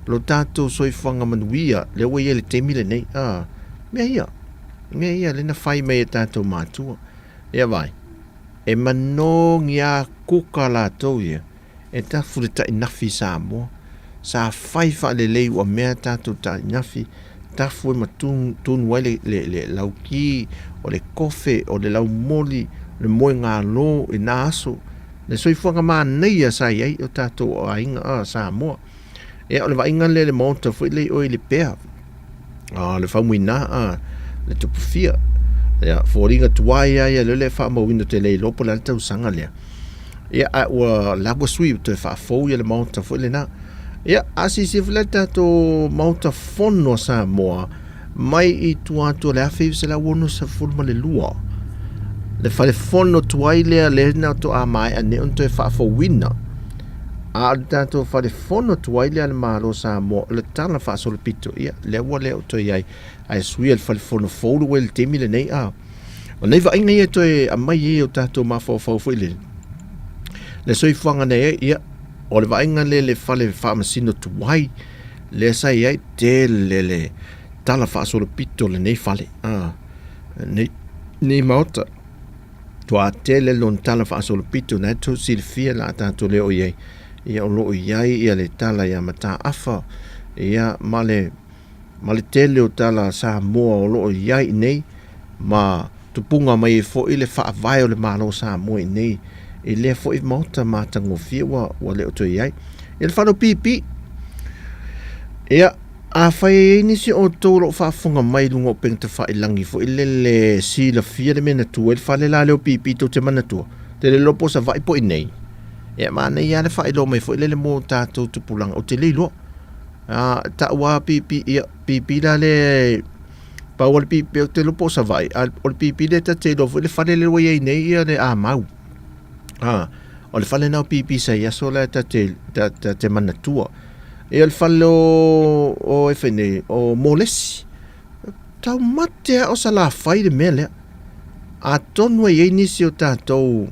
lo tatou soifuaga manuia, lea ua i ai i le taimi lenei, a, mea ia, mea ia lea na fai mai e tatou matua. Ia vaai, e manogi a kuka latou ia, E tafu le tainafi i Samoa. Sa fai faalelei ua mea tatou tainafi, tafu e ma tunu ai le, le, le lauki, o le kofe, o le laumoli, o le moegalo i na aso. Le soifuaga manaia sa i ai o tatou aiga a Samoa. Ia, o le vaaiga lea i le maota foi lea i o i Lepea, a, le Faumuina, a, le Tupufia. Ia, foliga tuai lava ia lea e faamauina ou te le iloa po o le a le tausaga lea. Ia, a ua la ua sui toe faafou ia le maota foi lena. Ia, a silasila foi la i le tatou Maota Fono a Samoa, mai i tua atu o le 1962, le fale fono tuai lea lea na faatoa maea nei ona toe faafouina. A o le tatou fale fono tuai lea a le Malo o Samoa, o le tala faasolopito, ia, lea ua le o toe i ai, ae suia i le fale fono fou le ua i le taimi lenei. A o nei vaaiga ia e toe aumai ai o tatou mafaufau foi lele, le soifuaga na i ai, ia, o le vaaiga lea i le fale faamasino tuai lea sa i ai, tele le tala faasolopito o lenei fale, a, nei, nei maota. Toa tele lona tala faasolopito na e tou silafia la tatou le o i ai. Ia o lo o i ai ia le tala ia Mataafa, ia ma le. ma le tele o tala Samoa o lo o i ai i nei, ma tupuga mai ai foi le faavae o le Malo o Samoa i nei i lea foi maota matagofie ua, ua le o toe i ai. Ia le fale o pipi. Ia, afai e i ai nisi o outou o lo o faafofoga mai i luga o upega tafailagi foi lele silafia le mea na tu ai le fale la lea o pipi tou te manatua, te le iloa po o Savaii po o i inei. Ia, manaia lava le faailoa mai foi lele mo tatou tupulaga, ou te le iloa. A, tau lava pipi, ia, pipi la lea Pau o le pipi, ou te iloa po o Savaii, a o le pipi lea ta te iloa foi le fale lea ua i ai nei ia le Amau. A, o le fale lena o pipi sa i aso la ta te, ta, ta te manatua. Ia o le fale o, o e fai nei, o Molesi. Taumate lava o Salafai le mea lea. Atonu e i ai nisi o tatou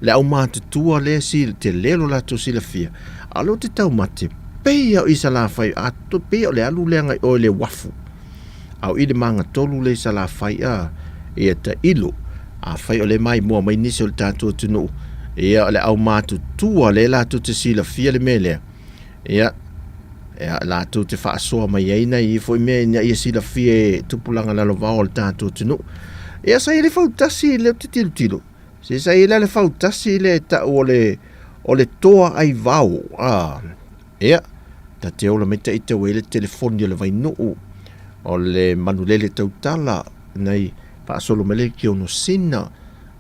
le aumatutua lea si tele lo latou silafia, a o lea ou te taumate, pei lava o i Salafai, a pei o le alu lea agai o i le uafu. A o i le magatolu lea i Salafai a, ia tailo. Afai o lea e maimoa mai nisi o le tatou atunuu, ia o le aumatutua lea latou te silafia le mea lea, ia, ia latou te faasoa mai ai nai ia foi mea ina ia silafia e tupulaga lalovaoa o le tatou atunuu. Ia sa i ai le fautasi lea ou te tilotilo, se sa i ai la le fautasi lea e tau o le, o le toa aivao, a, ia, ta te ola mai ta ita ua i ai le telefoni o le Vainuu, o le manulele tautala, nai faasolo mai le Kionosina,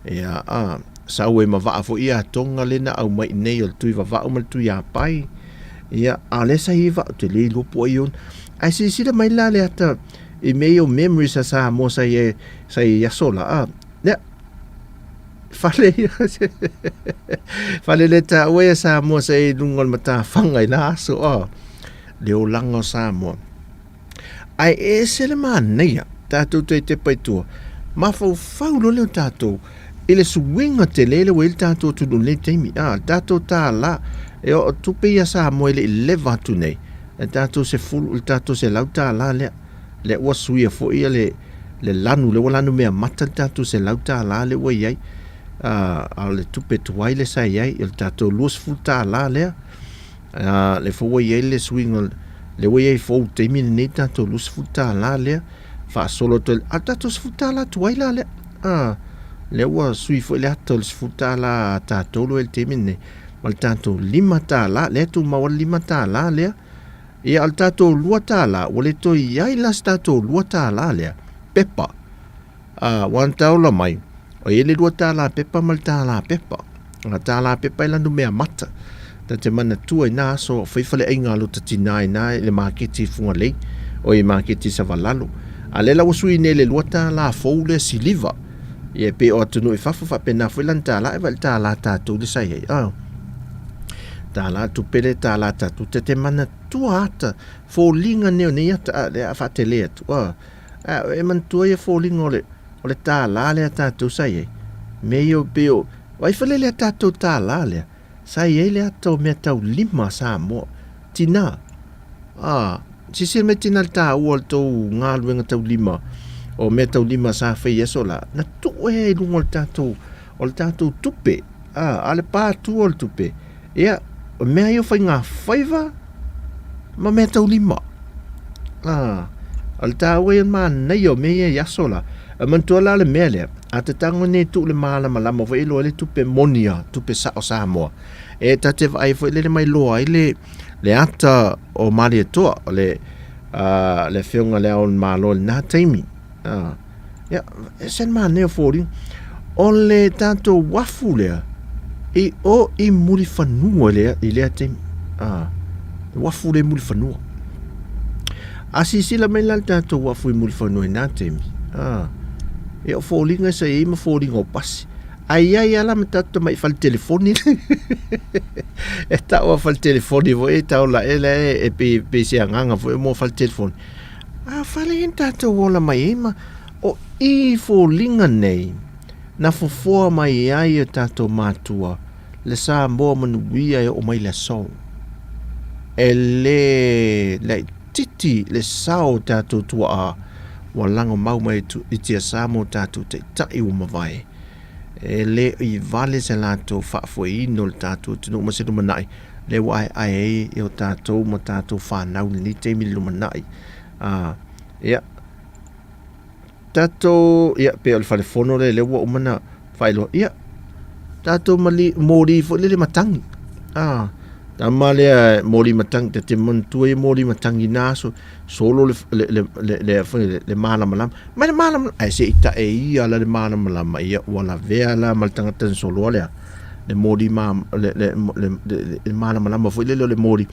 Ia, a, sau ai ma vaa foi ia Tonga lea na aumai i nei o le tui vavau ma le tui apai. Ia, a o lea sa i ai vaa, ou te le iloa po o ai ona. Ae silasila mai la le ata i mea ia o memories a Samoa sa i ai, sa i ai aso la, a, ia, fale ia, fale le taua ia Samoa sa i ai i luga o le matafaga i la aso, a, le olaga o Samoa. Ae ese le manaia, tatou toe tepa i tua, mafaufau loa lea o tatou i le suiga tele lea ua i ai le tatou atunuu i lenei taimi. A, le tatou tālā, e o tupe ia Samoa e le i leva atu nei, le tatou sefulu, le tatou $100 lea, lea ua suia foi ia le, le lanu, lea ua lanu meamata le tatou $100 lea ua i ai, a, a o le tupe tuai lea sa i ai, o le tatou $20 lea, A, lea foi ua i ai le suiga, lea ua i ai fou i le taimi lenei le tatou $20 lea, faasolo atu ai, a o le tatou $10 tuai la lea, a, lea ua sui foi le ata o le $10 a tatou lea ua i ai i le taimi lenei, ma le tatou $5, lea e tumau lava le $5 lea. Ia, a o le tatou $2, ua le toe i ai la se tatou $2 lea, pepa. A, ua na taola mai, o i ai le $2 pepa ma le $1 pepa. A $1 pepa e lanu mea mata. Ta te manatua i na aso o fai faleaiga a lota tina i na i le maketi i Fugalei, o i maketi i Savalalo. A lea la ua sui nei le $2 fou lea siliva. Ia e pei o atunuu i fafo faapena foi lana $1 e vaai i le $1 tatou lea sa i ai. A, $1 tupe lea $1 tatou. Ta te manatua ata foliga nei o nei ata a lea a faatele atu. A, A e manatua ia foliga o le, o le tālā lea tatou sa i ai. Mea ia o pei o, vaai fale lea tatou tālā lea, sa i ai le ata o mea tau lima a Samoa. Tinā, a, silasila mai tinā le tāua o le tou galuega tau lima, o mea tau lima sa fai i aso la, na tuu ea i luga o le tatou, o le tatou tupe, a, a le pā tua o le tupe, Ia, o mea ia o faigafaiva ma mea taulima. Ah, o le tāua ia manaia o mea ia i aso la. E manatua la le mea lea, a te tango nei tuu le malamalama foi iloa le tupe moni a, tupe sao Samoa. E ta te vaai foi lele mai loa ai le, le ata o Malietoa, o le, uh, le afioga le ao malo i lena taimi. Ah, Ia, ese le manaia o foliga. O le tatou uafu lea, i o i Mulifanua lea, i lea taimi. Ah, le uafu lea i Mulifanua. A silasila mai la le tatou uafu i Mulifanua i na taimi, ah, ia o foliga sa i ai ma foliga o pasi. Ae i ai lava la ma tatou tamai fale telefoni e tau a fale telefoni foi e tau la e e pei pei se agaga foi mo fale telefoni. A fale ia na tatou ola mai ai ma o i foliga nei na fofoa mai ai o tatou matua le Samoa manuia e oo mai le aso. E le laititi le sao o tatou tuaa ua lagomau mai i tiasa mo tatou taitai ua mavae. E le i vale se latou faafoeina o le tatou atunuu ma se lumanai lea ua aeae ai e o tatou ma tatou fanau i lenei taimi i le lumanai. Ā. Ia, tatou, ia, pei o le falefono lea, lea ua uma ona faailoa. Ia, tatou mali, moli foi lele matagi. Ah, tama lea moli matagi, ta te manatua ia moli matagi na aso, solo le, le, le, le, le, le, le malamalama. Mai le malamalama, ae se i tae ia la le malamalama, ia ua lavea la ma le tagata na soloa lea, le moli ma, le, le, le, le, le malamalama foi lele o le moli,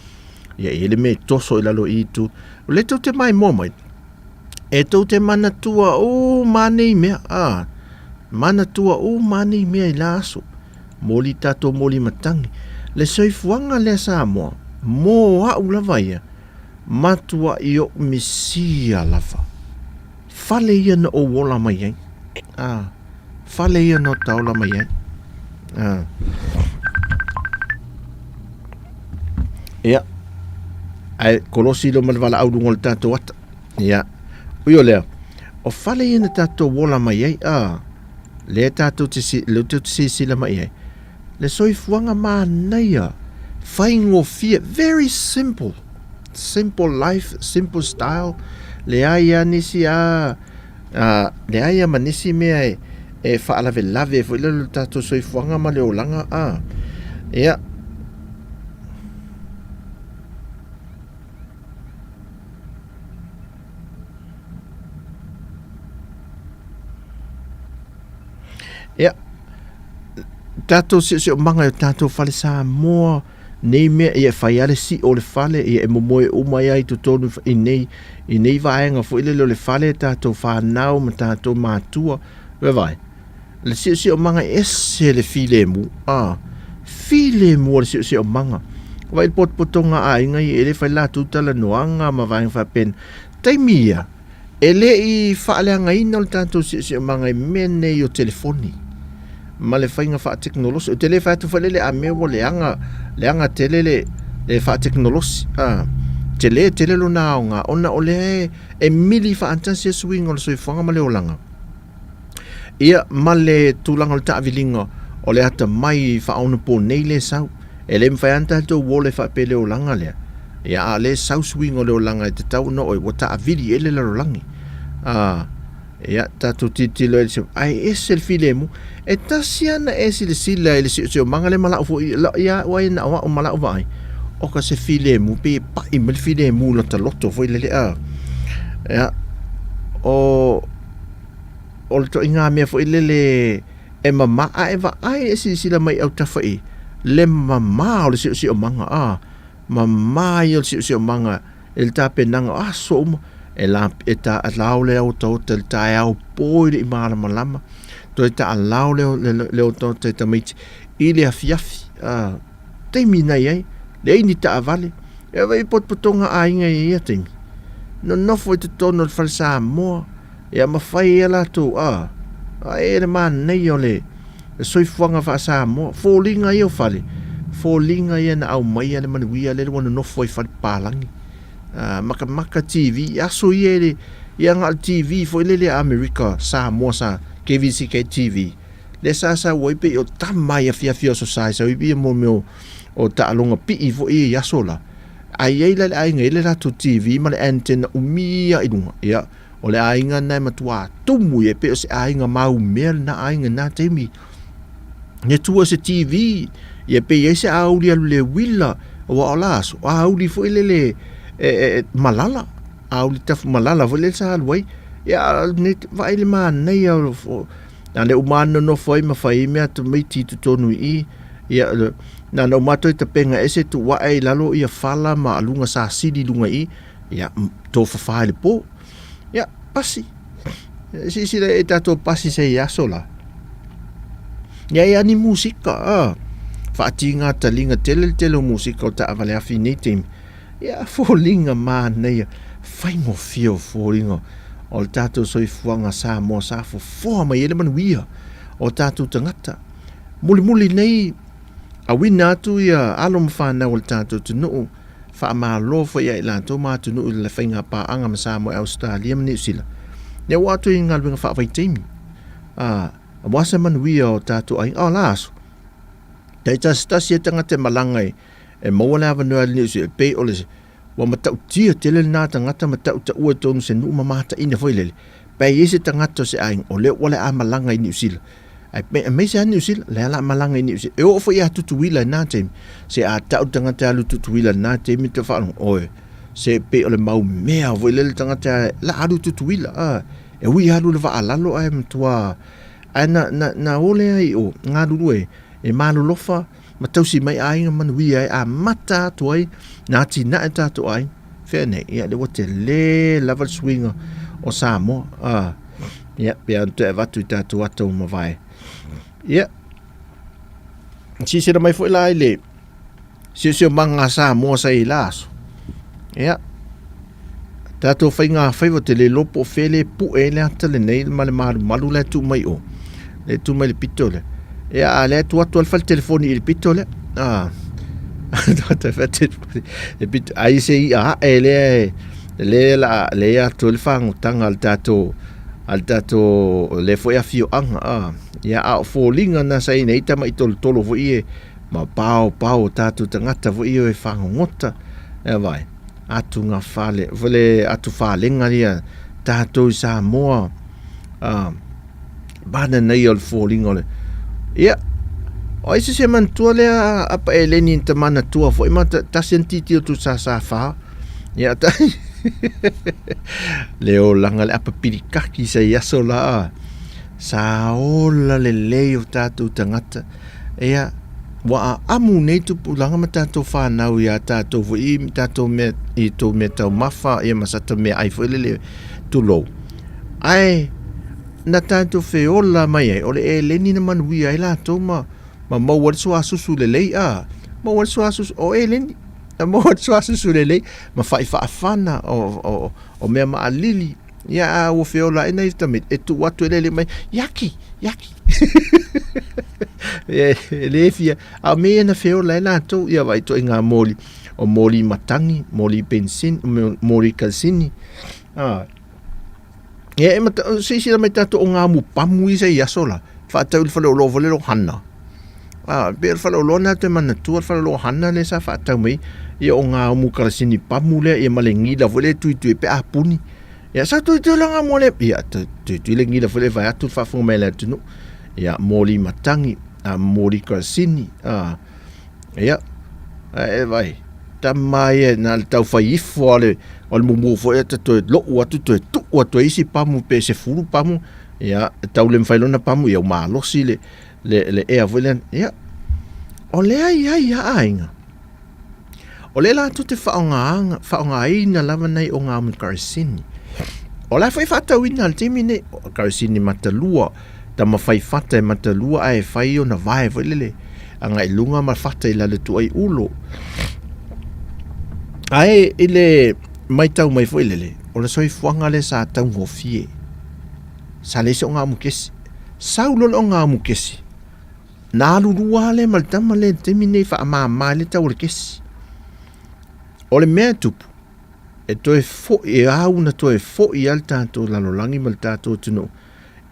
ia e i ai le mea e toso i lalo i itu. O lea tou te maimoa mai, e tou te manatua uma nei mea, a, manatua uma nei mea i la aso. Moli tatou moli matagi. Le soifuaga lea Samoa, mo au lava ia, matuai ou misia lava. Fale ia na ou ola mai ai. A, fale ia na ota ola mai ai. A. Ia, ae kolosi lo ma le valaau luga o le tatou ata. Ia, ui o lea, o fale ia na tatou ola mai ai, a, lea tatou te, lea tatou te silasila mai ai, le soifuaga manaia, faigofie, very simple, simple life, simple style, leai lava nisi a, a leai lava ma nisi mea e, e faalavelave foi lea le tatou soifuaga ma le olaga, a, ia, Ia, tatou siosiomaga i o tatou fale Samoa, nei mea, ia e fai lava le sio o le fale, ia e momoe uma ai lava i totonu i nei, i nei vaega foi lele o le fale, tatou fanau ma tatou matua, vaai, le siosiomaga e ese le filemu, a, filemu o le siosiomaga. Vaai le potopotoga a aiga ia, e le fai latou talanoaga ma vaega faapena. Taimi ia, E le i faaleagaina o le tatou siosiomaga i mea nei o telefoni ma le faiga faatekonolosi. Ou te le fai atu foi lele a mea ua leaga, leaga tele le, le faatekonolosi. A, tele tele lona aoga ona o lea e, e mili faatasi le suiga o le soifuaga ma le olaga. Ia, ma le tulaga o le taaviliga o le atamai faaonaponei lea e sau. E le mafai lava ona tatou ola e faapea i le olaga lea. Ia, a o lea e sau suiga o le olaga e tatau ona oo ua taavili i ai le lalolagi. A, ia, tatou tilotilo ai i le ae ese le filemu. E tasi lava ona e silasila i le siosiomaga lea ma lau foi, ia au lava ia na o au ma lau vaai, o ka se filemu, pei e pai mai le filemu i lota loto foi lele, a. Ia, o, o le ituaiga mea foi lele e mama, a e vaai e silasila mai i autafa i le mama o le siosiomaga, a, mama ia o le siosiomaga i le tapenaga o aso uma, e la, e taalao le otaota i le taeao po i le i malamalama, toe taalao le, le, le otaota i tamaiti i le afiafi, a, taimi na i ai, leai ni taavale, e vaai potopotoga aiga i ia taimi, nonofo i totonu o le fale Samoa, Ia ma fai ai a latou a, a e le manaia o le soifuaga faa-Samoa. Foliga ia o fale, foliga ia na aumaia le manuia lele ua nonofo ai fale papalagi. A, makamaka TV, aso ia e le, ia na o le TV foi lele a Amerika, Samoa sa, KVCK TV, lea sa sau ai pei o tama i afiafi o aso sa e sau ai pei mo mea o, o taaloga pii foi ia i aso la. Ae i ai la le aiga e i ai le latou TV ma le antenna umi lava i luga. Ia, O le aiga lena e matua tumu ia, e pei o se aiga maumea lena aiga i lena taimi. Ia tua se TV, ia pei ai se aoauli alu le uila, aua o la aso, o aoauli foi lele e, e, e malala, aoauli tafu malala foi lele sa alu ai. Ia, ne, vaai le manaia o, o, na le uma nonofo ai ma fai ai mea tamaiti i totonu i i, ia, na na uma atu ai tapenga ese tuu ae i lalo ia fala ma aluga sasili i luga i i, ia, tofafa i le po. Ia, pasi. Silasila i tatou pasi se i aso la. Ia ia ni musika, a. Whaatinga talinga tele le tele o musika o taavale afi nei taimi. Ia, foliga manaia, faigofie o foliga o le tatou soifuaga Samoa sa fofoa mai ai le manuia o tatou tagata. Mulimuli nei, auina atu ia alo ma fanau o le tatou atunuu, Faamalo foi ia i latou ma atunuu i le faiga paaga ma Samoa i Ausetalia ma Niu Sila, lea ua atu i galuega faavaitaimi, a, aua se manuia o tatou aiga. O la aso, taitasitasi ai tagata e malaga e, e maua le avanoa i le Niu Sila, e pei o le, Ua matautia tele lena tagata ma tautaua i totonu o se nuu ma mataina foi lele, pe i ai se tagata o se aiga o lea ua le a malaga i Niu Sila. Ae pe aemaise lava Niu Sila, lea la a malaga i Niu Sila. E oo foi ia Tutuila i na taimi, se a tau le tagata e alu i Tutuila i lena taimi te faalogo, oe, se pei o le mau mea foi lele le tagata la alu i Tutuila, a, e ui alu i le vaa lalo ae matua, ae na, na, na o lea i o, galulue, e malolofa, ma tausi mai aiga manuia ai, amata atu ai na atinae tatou aiga. Fea nei, ia lea ua tele lava le suiga o Samoa. Ah, ia, pe ona toe avatu i tatou ata ua mavae. Ia, silasila mai foi la i le siosiomaga a Samoa sa i la aso. Ia, tatou faiga faiva te le iloa po o fea le pue ai le ata lenei ma le malumalu la e tuu mai o le tuu mai le pito lea. Ia, a lea tuu atu le fale telefoni i le pito lea. Ah, le pito, ai se ia ae lea le la le atu le fagotaga a le tatou a le tatou le foi afioaga a ia a o foliga na sa i nei tama'i tolotolo foi e ma pao pao o tatou tagata foi e fagogota e vai atugafale le atufalega ia tatou i Samoa a bana ia o le foliga o le ia o ai se se manatua lea apa eleni ta manatua foi ma tasi ana titi o tu sa sa fa ia ta le olaga le apa pilikaki sa i aso la sa ola lelei o tatou tagata Ia, ua aamu nei tupulaga ma tatou whanau i a tatou foi i tatou mea, i tou mea taumafa, ia ma sata mea ai foi lele tulou. Ae, na tatou feola mai ai, o le eleni na manuia ai latou ma, ma maua le suasusu lelei, a, maua le suasusu, o eleni, na maua le suasusu lelei, ma fai faafana o, o, o mea maalili, Ia, a ua feola ai nai tamaiti, e tuu atu e lele mai, iaki, iaki. e, e le fia, a o mea ia na feola ai latou, ia vai toi ngā moli, o moli matangi, moli bensin, moli kalsini. Ah. Ia, e mata, se isi la mai tātou o ngā mupamu i se i aso la, whaatau le whale o loa lo hana. Ah, pe le whale o loa nā te manatua, le whale o loa hana le sa whaatau mai, ia o ngā umu kalasini pamu lea, ia ma le ngila foi le tui tui pe a puni. Ia sa tui tui langa mo le ia tui tui le ngila foi le vai atu faafofoga mai le atunuu. Ia moli matangi, a moli kalasini, a ia e vai tama ia na le tau fai ifo a le o le mumu foi e toe lou atu toe tuu atu ai isi pamu pe se fulu pamu ia tau le mafai lona pamu ia ua malosi le le le ea foi lea ia o lea i ai ia aiga O lea latou te faaaogaina, faaaogaina lava nei o ngā karesini. O la foi faatauina le taimi nei, o karesini matalua, tama fai fata e matalua ae fai ona vae foi lele, agai i luga ma fata i lalo tuai ulo. Ae i le maitau mai foi lele, o le soifuaga lea sa taugofie. Sa leai se ogaumukesi. Sau loa le ogaumukesi, Na alu lua lea ma le tama lea i le taimi nei faamama ai le tau o le kesi. O le mea e tupu, e toe foi, e au na toe foi ai le tatou lalolagi ma le tatou atunuu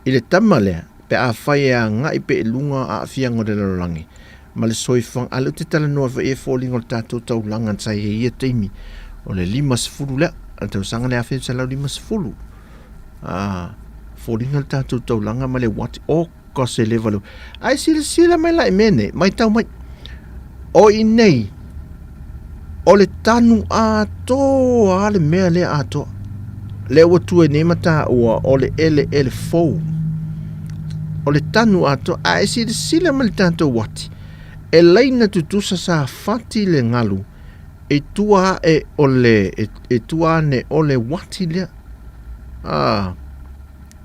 i le tama lea pe afai e agai pea i luga aafiaga o le lalolagi ma le soifuaga. A lea ou te talanoa foi e foliga o le tatou taulaga sa i ai i ia taimi, o le 50 lea, o le tausaga lea 1950. A, foliga le tatou taulaga ma le uati, o Ka se leva le... Ae silasila mai la i mea nei, maitau mai. O i nei, o le tanu atoa a le mea lea atoa. Lea ua tua nei ma taua o le eleele fou. O le tanu atoa. Ae silasila mai le tatou uati. E laina tutusa sa fati le galu e tua ae o le, e, e tua ane o le uati lea. Ah,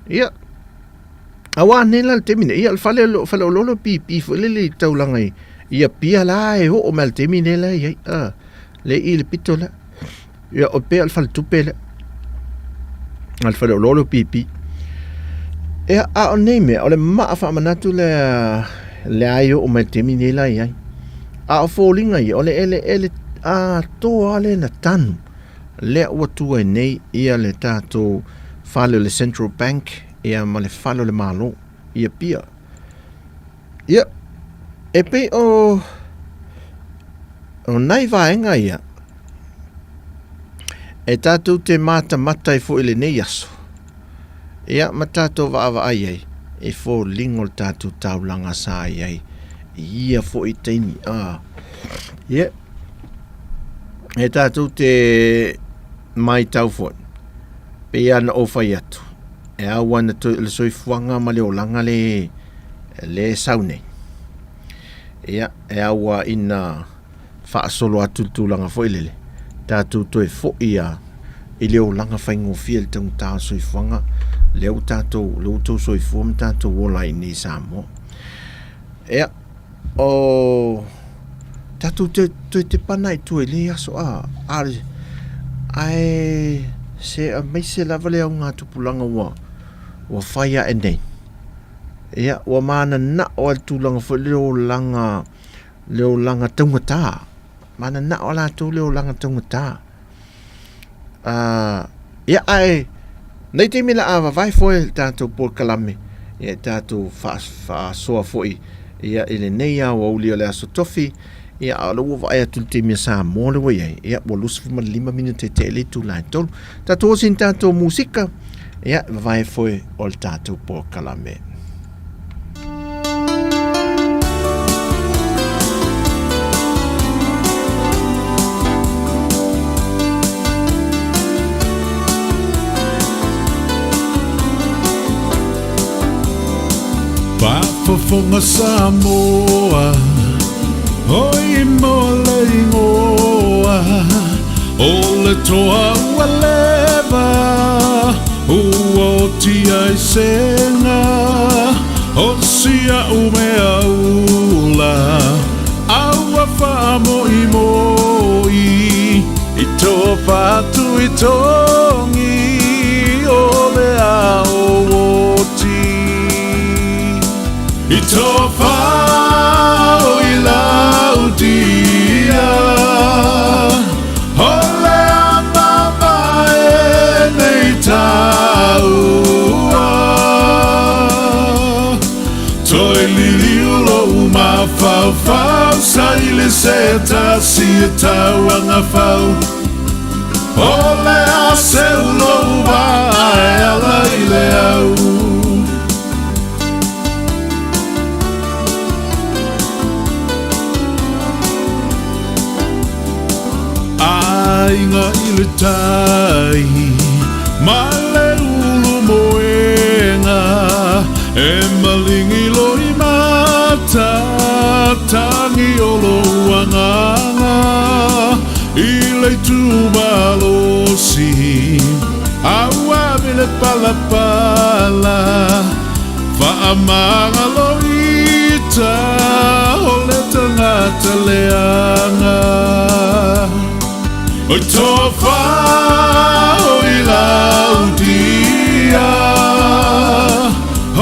ia. Aua nei la le taimi nei, ia o le fale o faleoloolo pipi foi lele i taulaga i i Apia la e oo mai le taimi nei la e i ai, a, le i le pito lea. Ia o pea o le faletupe lea, a le faleoloolo pipi. Ia, a o nei mea, o le maa faamanatu lea lea e oo mai le taimi nei la e i ai. A o foliga ia, o le eleele atoa lea na tanu, lea ua tu ai nei ia le tatou fale o le Central Bank, ia ma le fale o le Malo i Apia. Ia, e pei o, o nai vaega ia, E tatou te matamata ai foi i lenei aso, ia, ma tatou vaavaai ai i foliga o le tatou taulaga sa i ai i ia foi taimi. A, ia, e tatou te maitau foi, pei lava ona ou fai atu, e ao lava ona toe, le soifuaga ma le olaga le, le e sau nei. Ia, e ao lava ina faasolo atu i le tulaga foi lele, tatou toe foi lava i le olaga faigofie i le taugata o le soifuaga lea ua tatou, lea ua outou soifua ma tatou ola ai nei i Samoa. Ia, o tatou te toe tepana i tua i lenei aso, a, a, ae se aemaise lava le augatupulaga ua, ua fai ae nei. Ia, ua mananao lava i le tulaga foi lele o olaga le olaga taugata. Mananao latou le olaga taugata. Ia, ae, nei taimi la a vavae foe le tatou polokalame, ia e tatou faasoa foi ia i lenei aoauli o le Aso Tofi, ia a o lea ua vaai atu i le taimi a Samoa lea ua i ai, ia ua 25 minute tea i le itula e 3. Tatou osi ni tatou musika, ia vavae foe o le tatou polokalame. Faafofoga Samoa, oi mo le igoa, o le toa ua leva, ua oti ai sega, o si a'u mea ula, a ua faamoimoi i tofa tuitogi o le ao oti. I tofa o i lautia, o le a mamae nei taua. Toe liliu lou mafaufau, sa i le se tasi e tauagafau. O le a seu lou vaa e ala i le au. Aiga i le tai ma le ulu moega e malingi loi mata tangi o lou agaga i le itumalosi a ua ave le palapala Faamagalo ita o le tagata leaga. Oi tofa o i lautia,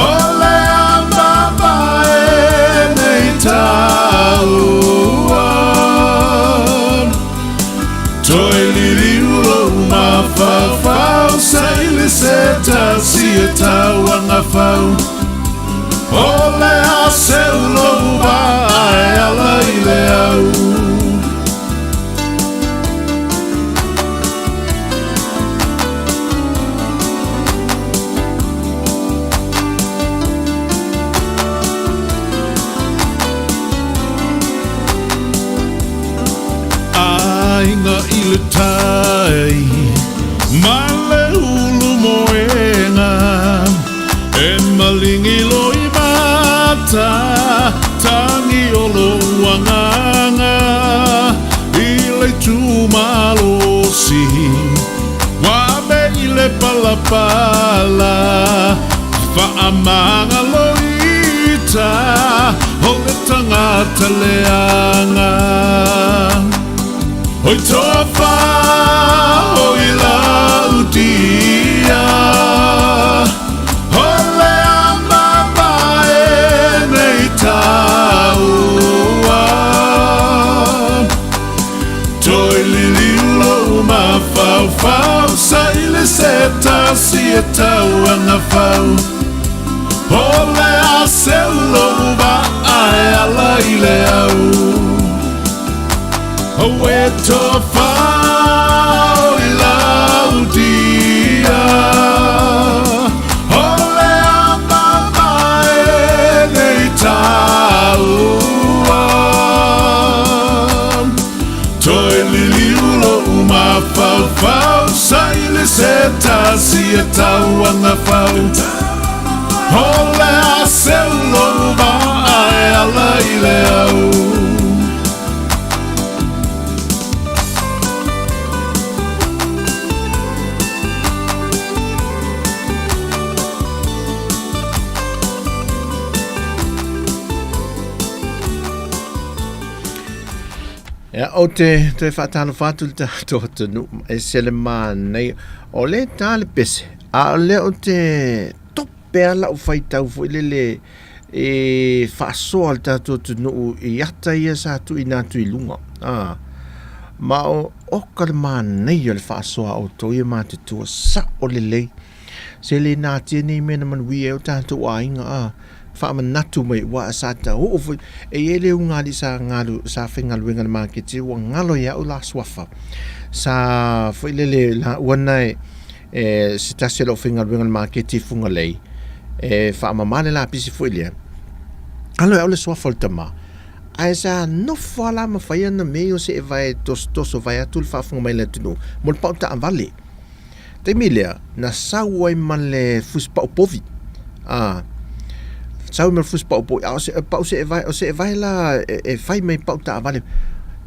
o le a mamae nei taua. Toe liliu lou mafaufau sa i le se tasi e tauagafau. O le a seu lou vaa e ala i le au. Aiga i le tai ma le ulu moega e malingi loi mata tangi o lou agaga i le itumalosi ua ave i le palapala faamagalo ita o le tagata leaga. Oi tofa o i lautia, o le a mamae nei taua. Toe liliu lou mafaufau sa i le se tasi e tauagafau. O le a seu lou vaa e ala i le au. Oe tofa o i lautia. tasi e tauaga fau. O le a seu lou vaa e ala i le au. Ia, ou te toe faatalofa atu i le tatou atunuu, e ese le manaia. O lea e ta le pese, a o lea ou te tope lava lau faitau foi lele e faasoa le tatou atunuu i ata ia sa tuuina atu i luga. A, ma o oka le manaia o le faasoa a outou ia matutua, sao lelei. Se le natia nei mea na manuia ai o tatou aiga, a, faamanatu mai aua sa taoo foi. E i ai le ulugalii sa galu, sa faigaluega i le maketi, ua galo ia au la suafa. Sa foi lele laua na e, e se tasi o le aufaigaluega i le maketi i Fugalei, e faamama le lapisi foi lea. Alo e au le suafa o le tama, ae sa nofo lava la ma fai ana mea ia o seevae tosotoso vaeatu le faafofoga mai a le atunuu mo le pau taavale. Taimi lea, na sau ai ma le fusipau povi. A, sau ai ma le fusipau povi, a o se pau seevae, o seevae la e, e fai mai pau taavale.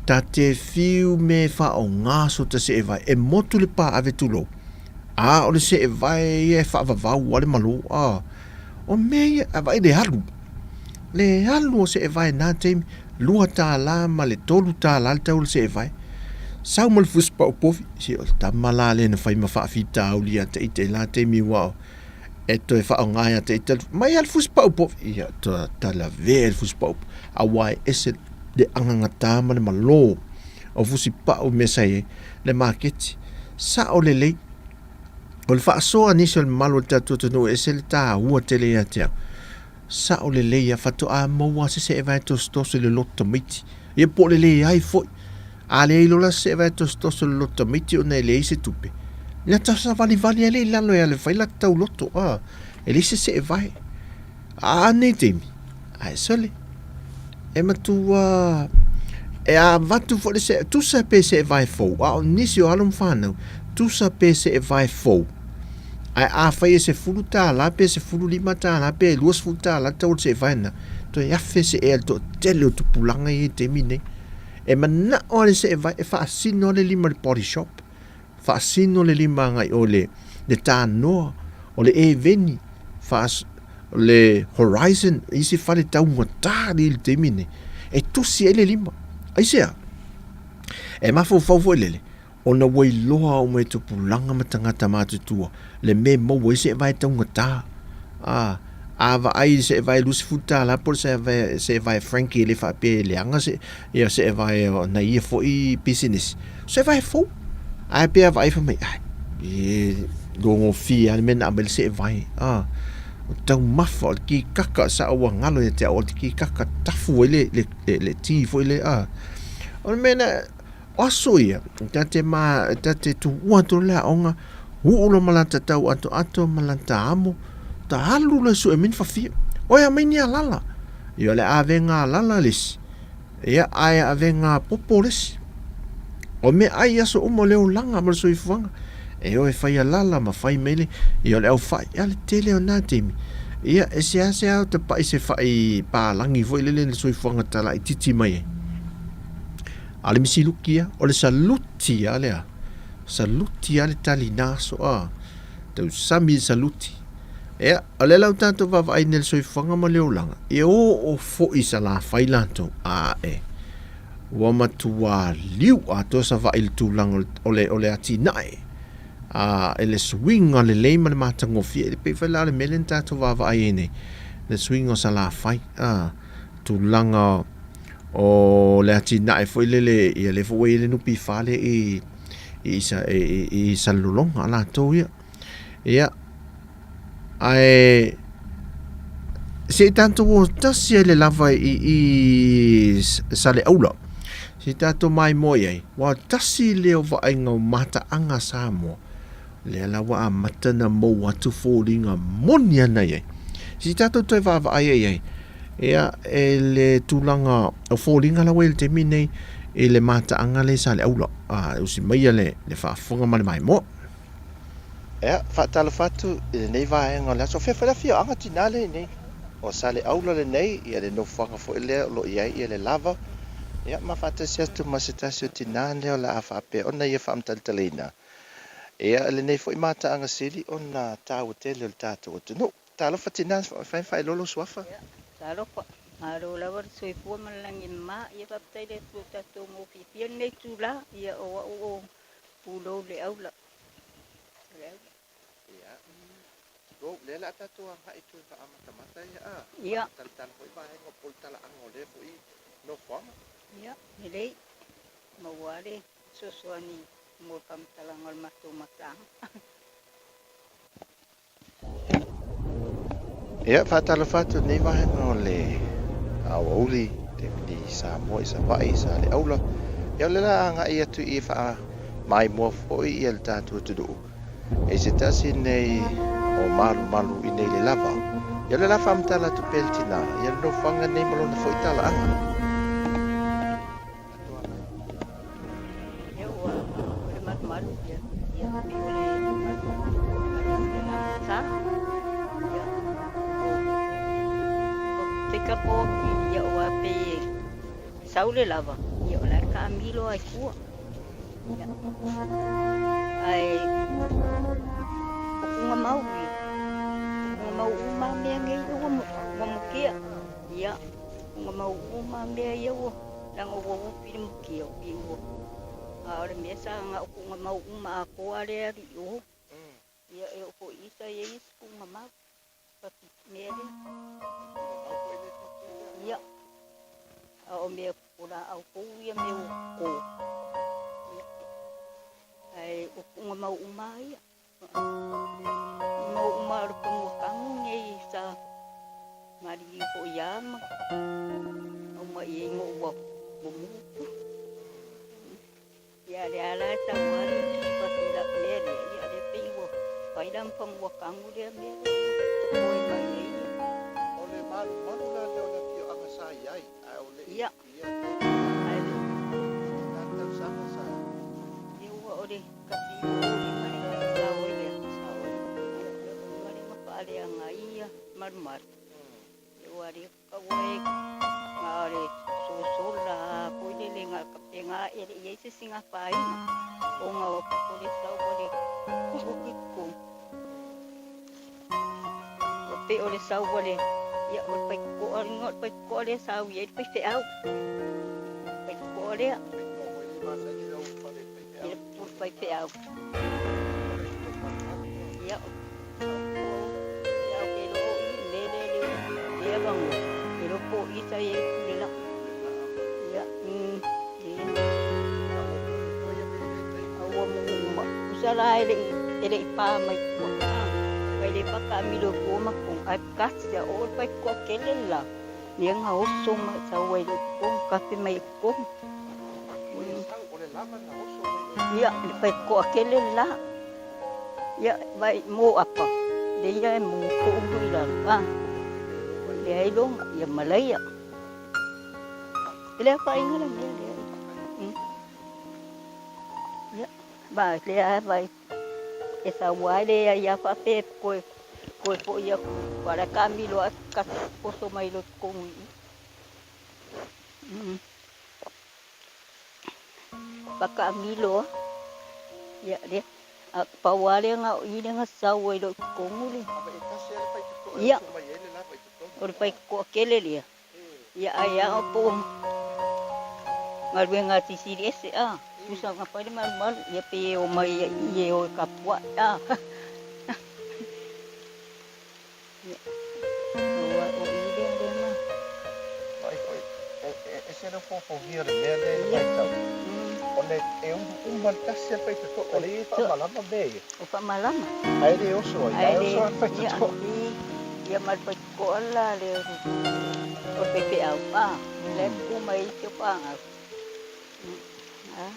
Ta te fiu me faaaoga so ta seevae, e motu le pa ave tulou. A o le seevae ia e faavavau a le malo. A, o mea ia, a vaai le alu. Le alu o seevae i na taimi, $2 ma le $3 le tau o le seevae. Sau ma le fusipau povi, se o le tama la lea na fai ma faafitauli ia te ita i la taimi ua e toe faaaoga ia te ita mai lava le fusipau povi. Ia, talavea le fusipau, aua e ese le agagata ma le malo o fusipau mea sa i ai le maketi. Sao lelei, o le faasoa a nisi o le mamalu o le tatou atunuu e ese le taua tele ia te au. Sao lelei a, faatoa maua se seevae tosotoso i le loto tamaiti. Ia po o le leai foi. A leai lola se seevae tosotoso i le loto tamaiti ona e leai se tupe, ia ta savalivali ai lea i lalo e alu e fai lata tauloto, a, e leai se seevae. A nei taimi, ae sole, e matua e avatu foi le se, tusa pe seevae fou, a o nisi o alo ma fanau, tusa pe seevae fou, ae afai e $10 pe $15 pe $20 le tau o le seevae lena, toe afe seea i le toatele o tupulaga ia i le taimi lenei. E manao lava le seevae e faasino lava le lima i le body shop, faasino le lima agai o le, le tanoa, o le eveni, faas, o le horizon, isi fale taugata nei i le taimi nei, e tusi ai le lima. Aisea? E mafaufau foi lele, ona ua iloa uma e tupulaga ma tagata matutua le mea e maua ai seevae taugata. A, a vaai i le seevae $20 po o le seevae Frankie e le faapea e leaga se, ia seevae o nai ia foi pisinisi, seevae fou. Ae pei a vaai fai mai, ai, e logofie lava le mea na aumai le seevae. A, o taumafa, o le kikaka, sa ua galo ia te au, o le kikaka tafu ai le, le, le, le ti foi le, a. O le mea na, O aso ia, ta te ma, ta te tuua atu le aoga, uu loa ma lata tau atoato ma lata amo, ta alu loa e sue mai ni fafia. Oe aumai ni alala. Ia o le avega alala le isi, ia ae avega popo le isi. O meaai i aso uma o le olaga ma le soifuaga. E o e fai alala ma fai mai le, ia o le au fai, ia le tele o na taimi. Ia e seasea o tapa'i se fai palagi foi lele le soifuaga talaititi mai ai. A o le misiluki ia, o le saluti lava lea. Saluti lava le tali i na aso, a. Tausami le saluti. Ia, o lea la ua tatou vaavaai nei i le soifuaga ma le olaga, e oo foi i Salafai latou, ae ua matua liu atoa Savaii i le tulaga o le, o le atinae, a, i le suiga lelei ma le matagofie. E pei foi la o le mea lea na tatou vaavaai ai nei, le suiga o Salafai, a, tulaga o le atinae foi lele, ia lea foi ua i ai le NPF lea i, i, i, i Salelologa a latou ia. Ia, ae se i tatou o tasi ai le lava i, i Saleaula, se i tatou maimoa i ai, ua tasi lea o vaaiga o mataaga Samoa, Lea la ua amata ona mou atu foliga moni ana i ai. Se i tatou toe vaavaai ai i ai, ia, e le tulaga o foliga la ua i ai i le taimi nei i le mataaga lea i Saleaula. A, e usi maia le, le faafofoga ma le maimoa. Ia, faatalofa atu i lenei vaega o le aso. O fea foi le afioaga tinā lea i inei? O Saleaula lenei, ia le nofoaga foi lea o lo o i ai ia le lava. Ia, ma faatasi atu ma se tasi o tinā lea o le a faapea ona ia faamatalatalaina. Ia, lenei foi mataaga sili ona taua tele o le tatou atunuu. Talofa tinā, fai faailoa lou suafa. Ia, talofa. Malo lava le soifua ma le lagi e mama. Ia faafetai i le Atua ua tatou maua fiafia lenei itula. Ia o au o Pulou Leaula. Ia, go, lea o le a tatou agai i toe faamatamata ia a. Ia. Faamatalatala foi vaega o po o le talaaga o lea foi nofoaga. Ia, lelei. Maua lava le fesoasoani mo le faamatalaga o le matou mataaga. Ia, faatalofa atu i lenei vaega o le aoauli, taimi nei i Samoa, i Savaii, i Saleaula. Ia, o lea o le a agai atu i faamaimoa foi ia le tatou atunuu i se tasi nei o malumalu i nei le lava. Ia, o lea o le a faamatala atu pea le tina, ia le nofoaga nei ma lona foi talaaga. Ia ua o le malumalu ia ia pei o le malumalu le lagata ia o o te kapo ia ua pei e sau le lava ia o la e taamilo ai fua ia ae o kuga mau ia kuga mau uma mea nei ua ua mukia ia kuga mau uma mea ia ua Leaga ua ufi le mukia o pei ua a o le mea sa na o kuuga mau uma atoa lea alii o. Ia e oo foi i sa i ai isi kuuga mau. Pati mea lea. Ia. A o mea o laau fou ia mea ua toto. Ia. Ae o kuuga mau uma lava ia. Mau uma o le pagua kagu nei sa maliliu foi ia ma aumai ai mo ua muku. Ia lea la e tau ale pati la mea lea, ia lea pei ua fai la ma pagua kagu lea mea lea ua tokoe mai ai ia. O le malumalu la lea o le afioaga sa i ai, ae o le i Ia. ia taimi i na tausaga sa. Ia ua o le kasi o lima le sao ai lea. Ia o lima le faaleaga ai ia malumalu. Ia ua le kaua e na o le sosola foi lele na o kapenga e le i ai se isi gafaina ona o le sau o le kiko. O pei o le sau o le ia o le paikoa o le paikoa lea sa au i ai le faifeau. Paikoa lea. I le pule faifeau. Ia, ia o ke lo i le le le le vango. Ke lo po i sa i le pule la. Ia, le. A ua mumu ma. Usa la e le i, e le i pā mai tua. Mai le pa taamilo i tua ma kong. Ai kasi a o le paikoa kele la. Lea na oso mai sau ai le kong, kape mai e kong. Ia, le paikoa kele la. Ia, vai mo apa. Le ia e mo ko ulu i lalo. Ah, le ai longa, ia malaia. E le afaina le mea lea. Ia, ba, le a vai. E sau ai le ia whaape koe, koe po ia ku. Wala ka milo a ka poso mai lo kongu i. Whakaamilo a. Ia lea. A pau a lea nga o i lea nga sau ai lo i totonu le. Ia. O le paitotoa kele lea. Ia ai a o po galuega a tisili ese a. Tusa nga fai le malumalu ia pe e o mai ia i e o e kapua'i a. Ia, o, o i lea lea nga. Vaai foi, e, e, ese le fofofia o le mea lea i le vaitau. Ona e ulu uma le tasi a le faitotoa, o le i faamalama mea ia. O faamalama. Ae le oso ai, ae oso lava le faitotoa. Ia, ia ma le faitotoa la le o le faifeau, a, la e tu mai ai si o fanau. A.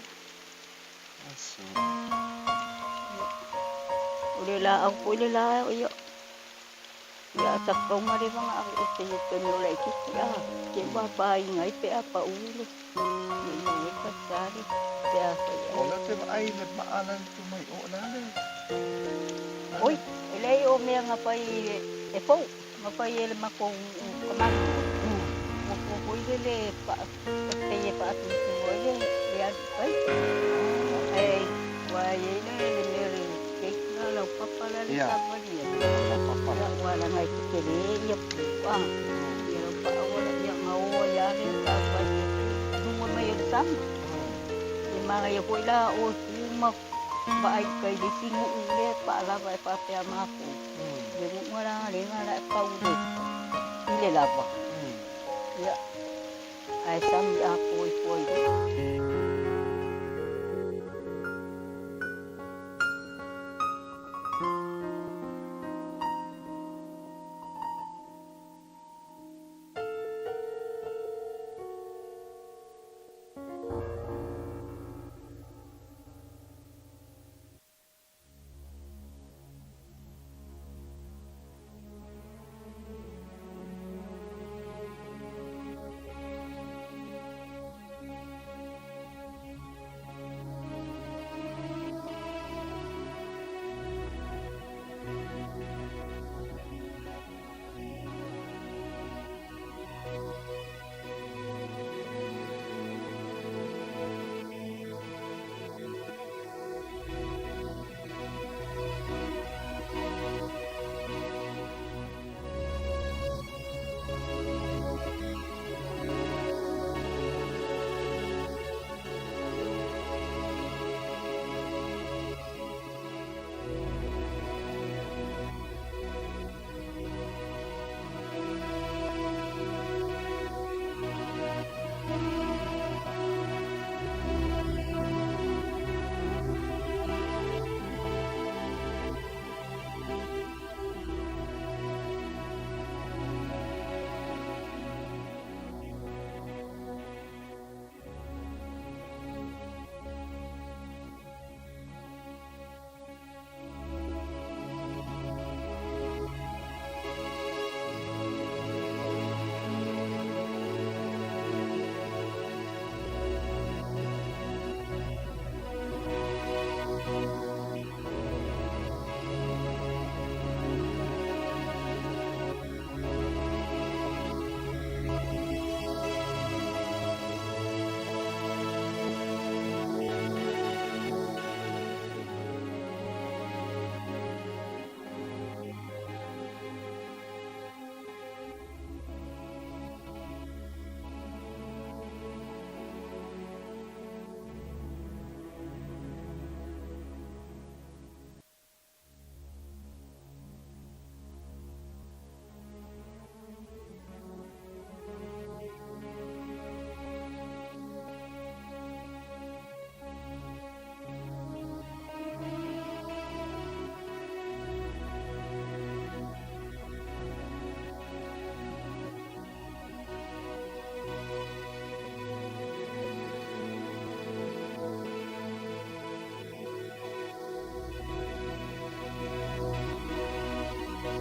O le laau foi le la o ia. Ia a sakau ma le vanga ave o te tonu o laitiiti a ke ua painga ai pe a pau le le mau ai pasale pe a fai O lea te vaai le maa la le tu mai o la le. Oi, e leai o mea na fai e fou, na fai e le matou kamali'i. Ua fua foi lele e pei e faatutu ai le alu i tai. Ae ua i ai le mea o le cake la laupapa la le savali ai. Ia ua leaga e tetele ia pu a. Ia laupaa ua ia na o ai lava lea savali i luga mai o le sami. Ia manaia foi la o tu ma vaai i tai i le isi nuu lea e paa lava e faapea matou, le nuu la lea na e pau i le lava. Ia, ae sami atoa ifo ai loa.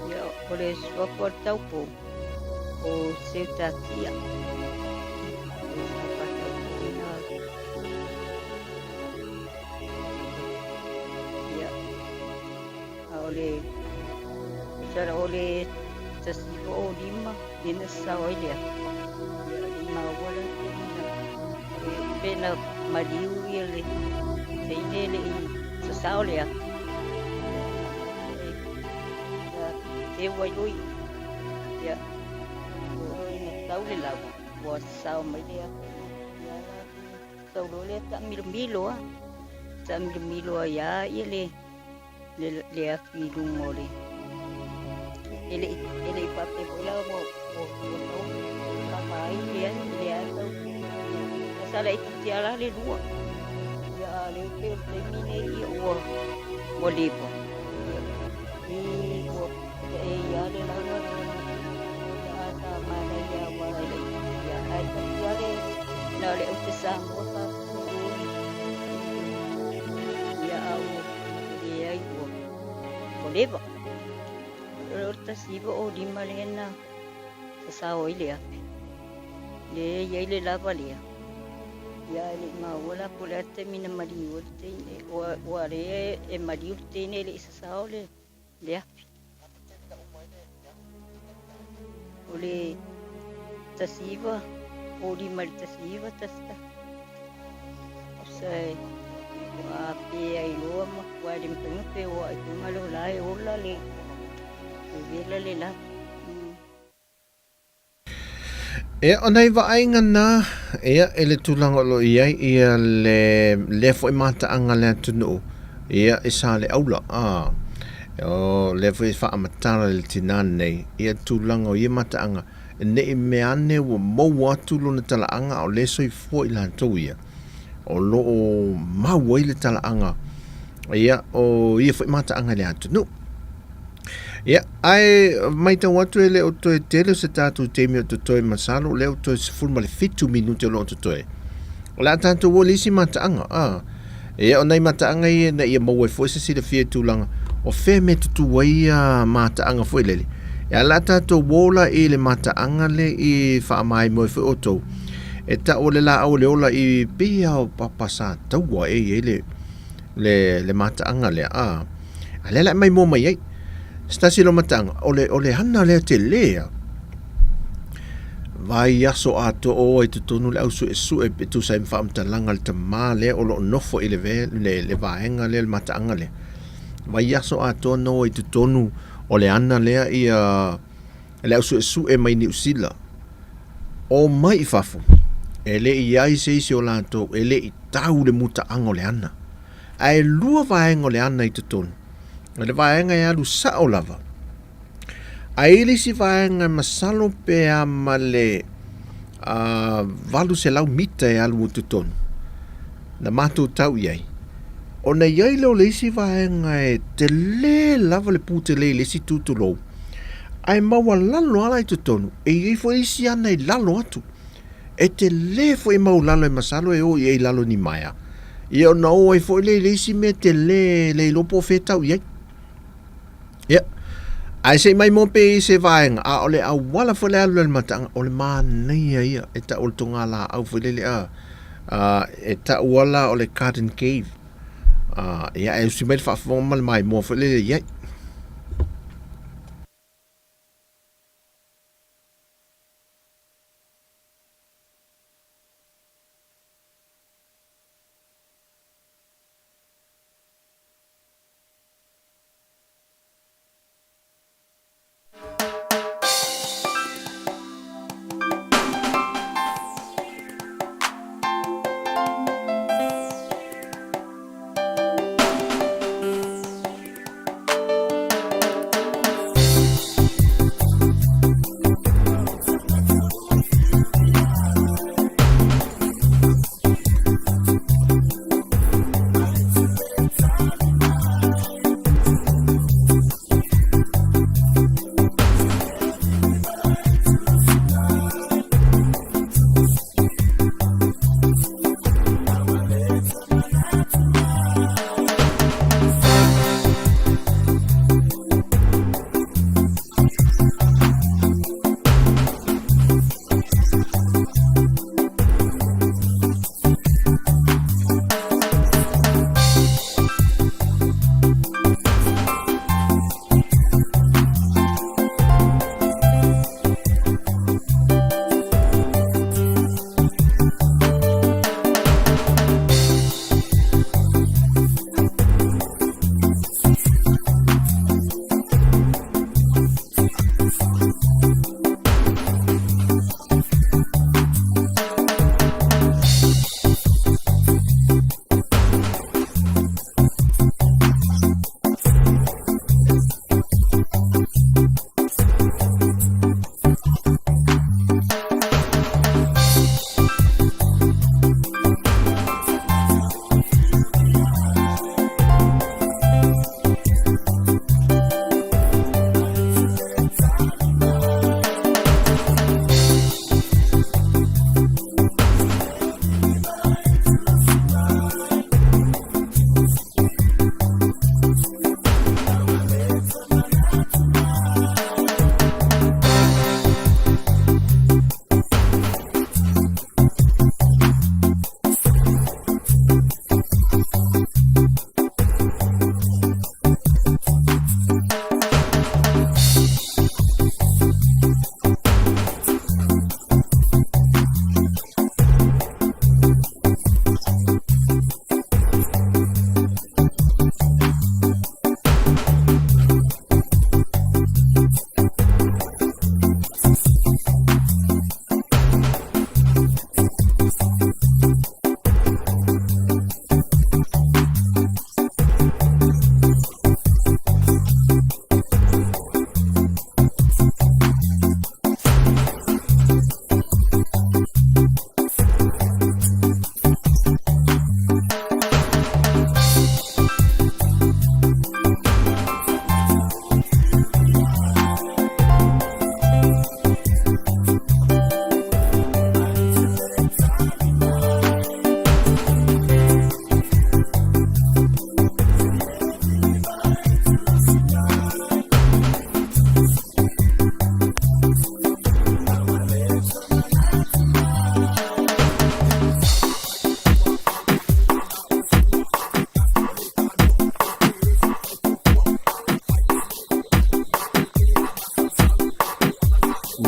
Ia, o le suafa o le taupou, o Seutatia. O le suafa o le taupou lena. Ia, a o le, tusa o le 1905, ia na sasao ai lea. Ia, i maua la taimi na, pe na maliu ia le teine e le i sasao lea. Ia, teu ai loi. Ia, ua ina tau le lawa, ua sasao mai lea. Ia, sau loa lea taamilomilo a. Taamilomilo ai lava ia le le afi i luga o le e le e le i faapea foi la ua ua ua tau kava ai le le a tau sa laitiiti lava la le lua. Ia a o lea pei o le taimi lenei ia ua ua leva ia i ua e ia le lava ia a sa manaia aua e laitiiti lava ae tasi lava le na o le aute Samoa sa ia a ua leai ua ua leva. O le 1905 lea na sasao ai le afi. Lea e i ai le lava lea. Ia e le i maua la po o le a le taimi na maliu ai le teine. Ua lea e maliu le teine e le i sasao le. le afi. O le 19, 45 i le 1911. Osa e ua pe ai loa ma ua le mafai ona feoai foi ma le o la e ola le vevela le lava. Ia, o nai vaaiga na, ia, i le tulaga o lo o i ai ia le, lea foi mataaga a le atunuu, ia, i Saleaula, a, o lea foi e faamatala e le tinā nei, ia tulaga o ia mataaga, ne i mea ane ua maua atu lona talaaga a o lea e soifua i latou ia, o lo o mau ai le talaaga, ia, o ia foi mataaga i le atunuu. Ia, ae matau atu e le o toe tele se tatou taimi o totoe masalo o lea ua toe 17 minute o lo o totoe. O le a tatou o i le isi mataaga, a. Ia, o nai mataaga ia ina ia maua ai foi se silafia i tulaga o fea mea tutū ai ia mataaga foi lele. Ia, o le a tatou o la i le mataaga le i faamaimoe foi outou. E tau o le laau o le ola i pei lava o Papasataua e i ai le le, le mataaga lea, a, a lea la e maimoa mai ai. Se tasi o mataaga, o le, o le ana lea tele a. Vaiaso atoa o ai totonu le au suesue pe tusa ai ma faamatalaga a le tamā lea o lo o nofo i le, le, le vaega lea, le mataaga lea. Vaiaso atoa na o ai totonu o le ana lea ia le au suesue mai Niu Sila. Omai i fafo, e le i ai se isi o latou e le i tau le mutaaga o le ana. Ae lua vaega o le ana i totonu. O le vaega e alu sao lava. Ae i le isi vaega e masalo pe a ma le 800 mita e alu i totonu. Na matou tau i ai. Ona i ai lea o le isi vaega e tele lava le pu tele i le isi itu tulou. Ae maualalo lava la i totonu, e i ai foi isi ana i lalo atu. E tele foi maualalo e masalo e o i ai i lalo ni maea. Ia ona o ai foi lea i le isi mea tele e le iloa po o fea e tau i ai. Ia, ae se i maimoa pea i se vaega, a o le auala foi le alu i le mataaga, o le manaia ia e tau o le togalaau foi lele a, a, e tau ala o le Garden Cave. A, ia, e usi mai le faafofoga ma le maimoa foi lele i ai.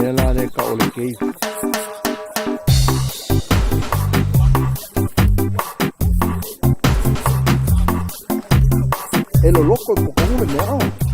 mea la lea e tau o le cave. E loloko i totonu le mea.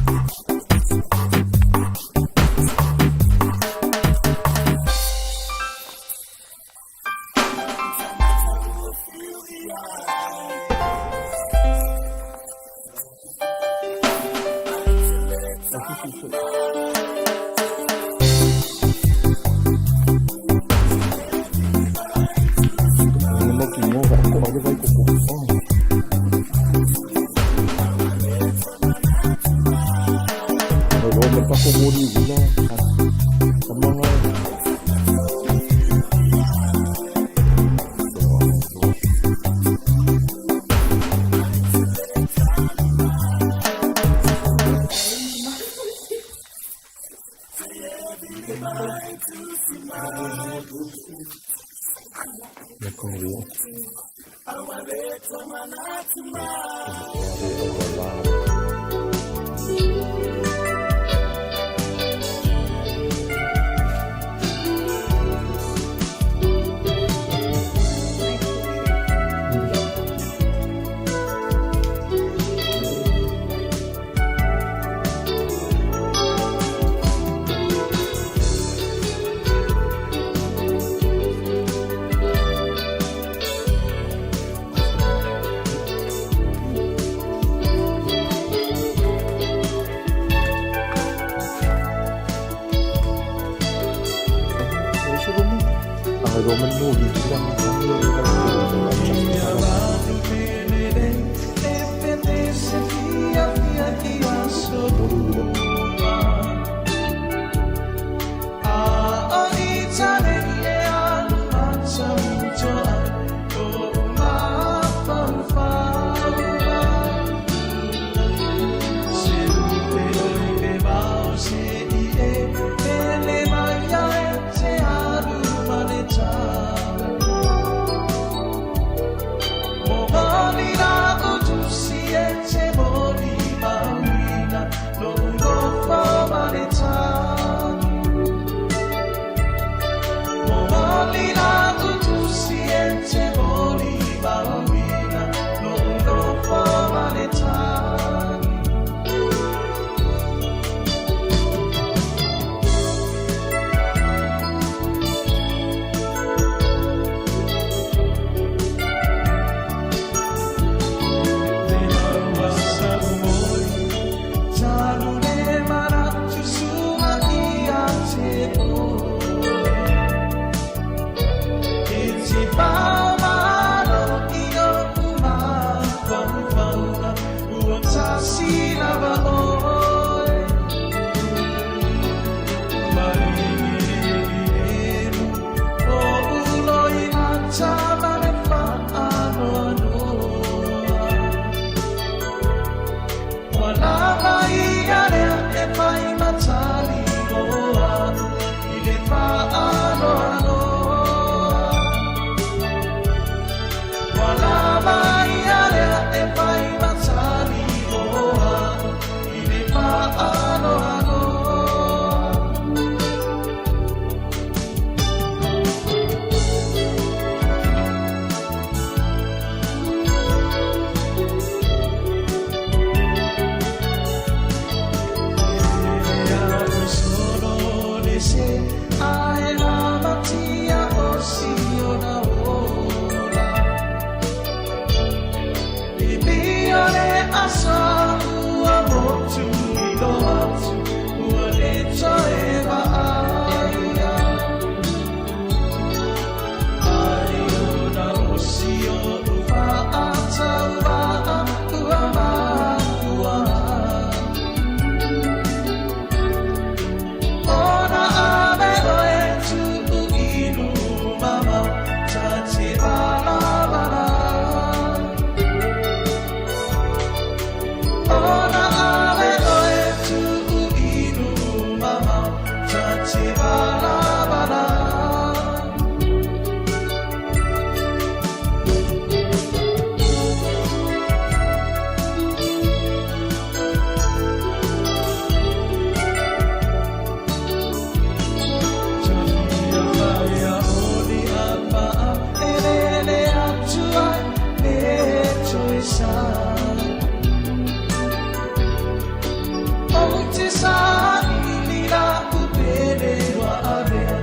te saili la'u pele ua avea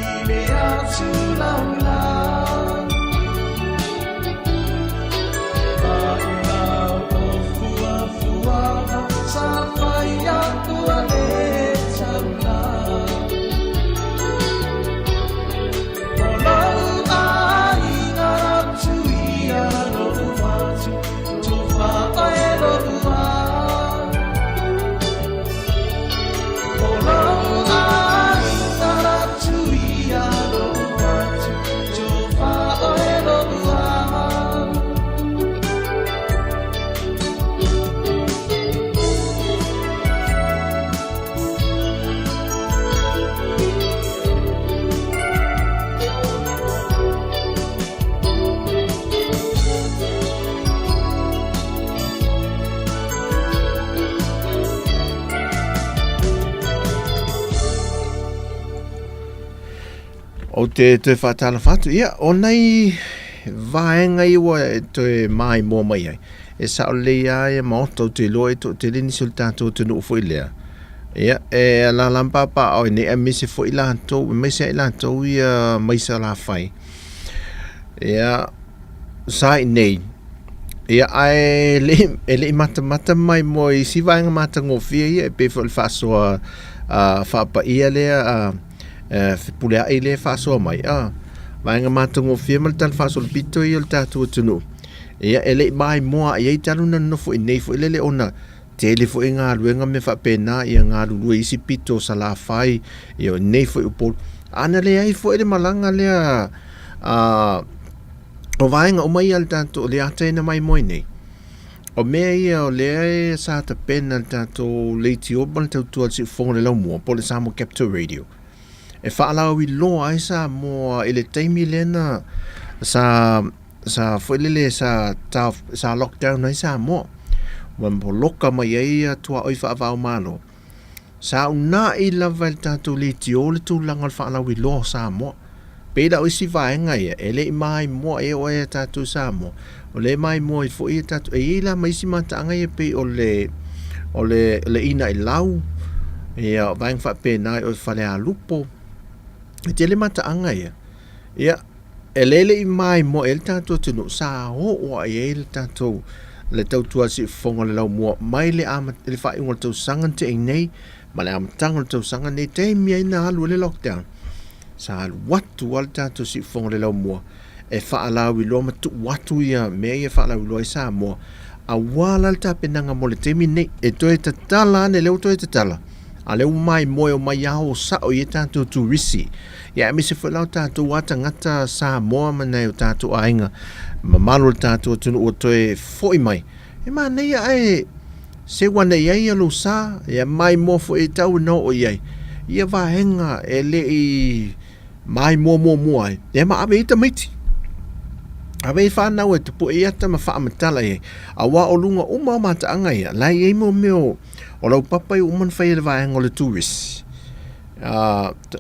i le atu laula. Ma'umau o fuafuaga sa fai a'u a le taula. O lou aiga tuia lo'u fatu tufa oe lo'u a. O lou aiga tuia lo'u fatu tufa oe lo'u a. Ou te toe whātalofa atu, ia, o nei vaenga i ua e toe maimoa mai ai. E sao lelei lava ia maota ou te iloa e toatele nisi o le tatou atunuu foi lea. Ia, e alaala ma papaaao ai nei aemaise foi latou, aemaise ai latou ia mai Salafai. Ia, sa i nei, ia, ae le, e le i matamata mai mo isi vaega matagofie ia, e pei foi o le faasoa uh, faapaia lea uh, uh, fepuleai lea e faasoa mai, uh, vaega matagofie ma le tala faasolopito ia o le tatou atunuu. Ia, e le i maimoa i ai talu na nonofo i nei foi lele ona tele foi galuega ma mea faapena, ia galulue i isi pito o Salafai, ia o nei foi Upolu. A na leai foi le malaga lea a o vaega uma ia a le tatou, le ata na maimoa i nei. O mea ia o lea e sa tapena le tatou leitio ma le tautua a le Siufofoga o le Laumua po o le Samoa Capital Radio e faalauiloa ai Samoa i le taimi lea na sa sa foi lele sa ta, sa lockdown ai Samoa ua poloka mai ai ia tuaoi faava o Malo. Sa una'i lava e le tatou leitio le tulaga o le faalauiloa o Samoa. Pei la o isi vaega ia e le i maimoa e oo ai a tatou Samoa, o lea e maimoa ai foi a tatou, e i ai la ma isi mataaga ia pei o le o le le inailau, ia o vaega faapena o le Falealupo. E tele mataaga ia. Ia, e le le i maimoa i ai le tatou atunuu, sa oo lava i ai le tatou le tautua a le siufofoga o le laumua mai le le faaiuga o le tausaga na tea nei ma le amataga o le tausaga nei, taimi ai na alu ai le lockdown. Sa alu atu lava le tatou siufofoga o le laumua e faalauiloa ma tuu atu ia mea ia e faalauiloa ai Samoa, aua la le tapenaga mo le taimi lenei. E toe tatala ane, lea ua toe tatala, a lea ua maimoa e omai ao sao i ai tatou turisi. Ia aemaise foi la o tatou a tagata Samoa ma nai o tatou aiga mamalu o le tatou atunuu ua toe foi mai. E manaia ae seu ane i ai ia lou sa, ia maimoa foi e tau ina oo i ai ia vaega e le i maimoa muamua ai, ia ma ave i ai tamaiti. Ave i whānau e tapue i ata ma whaamatala i ai. Aua o lunga uma o mataaga ia, la i ai mo mea o, o laupapa i uma na whai e le vaega o le tourist.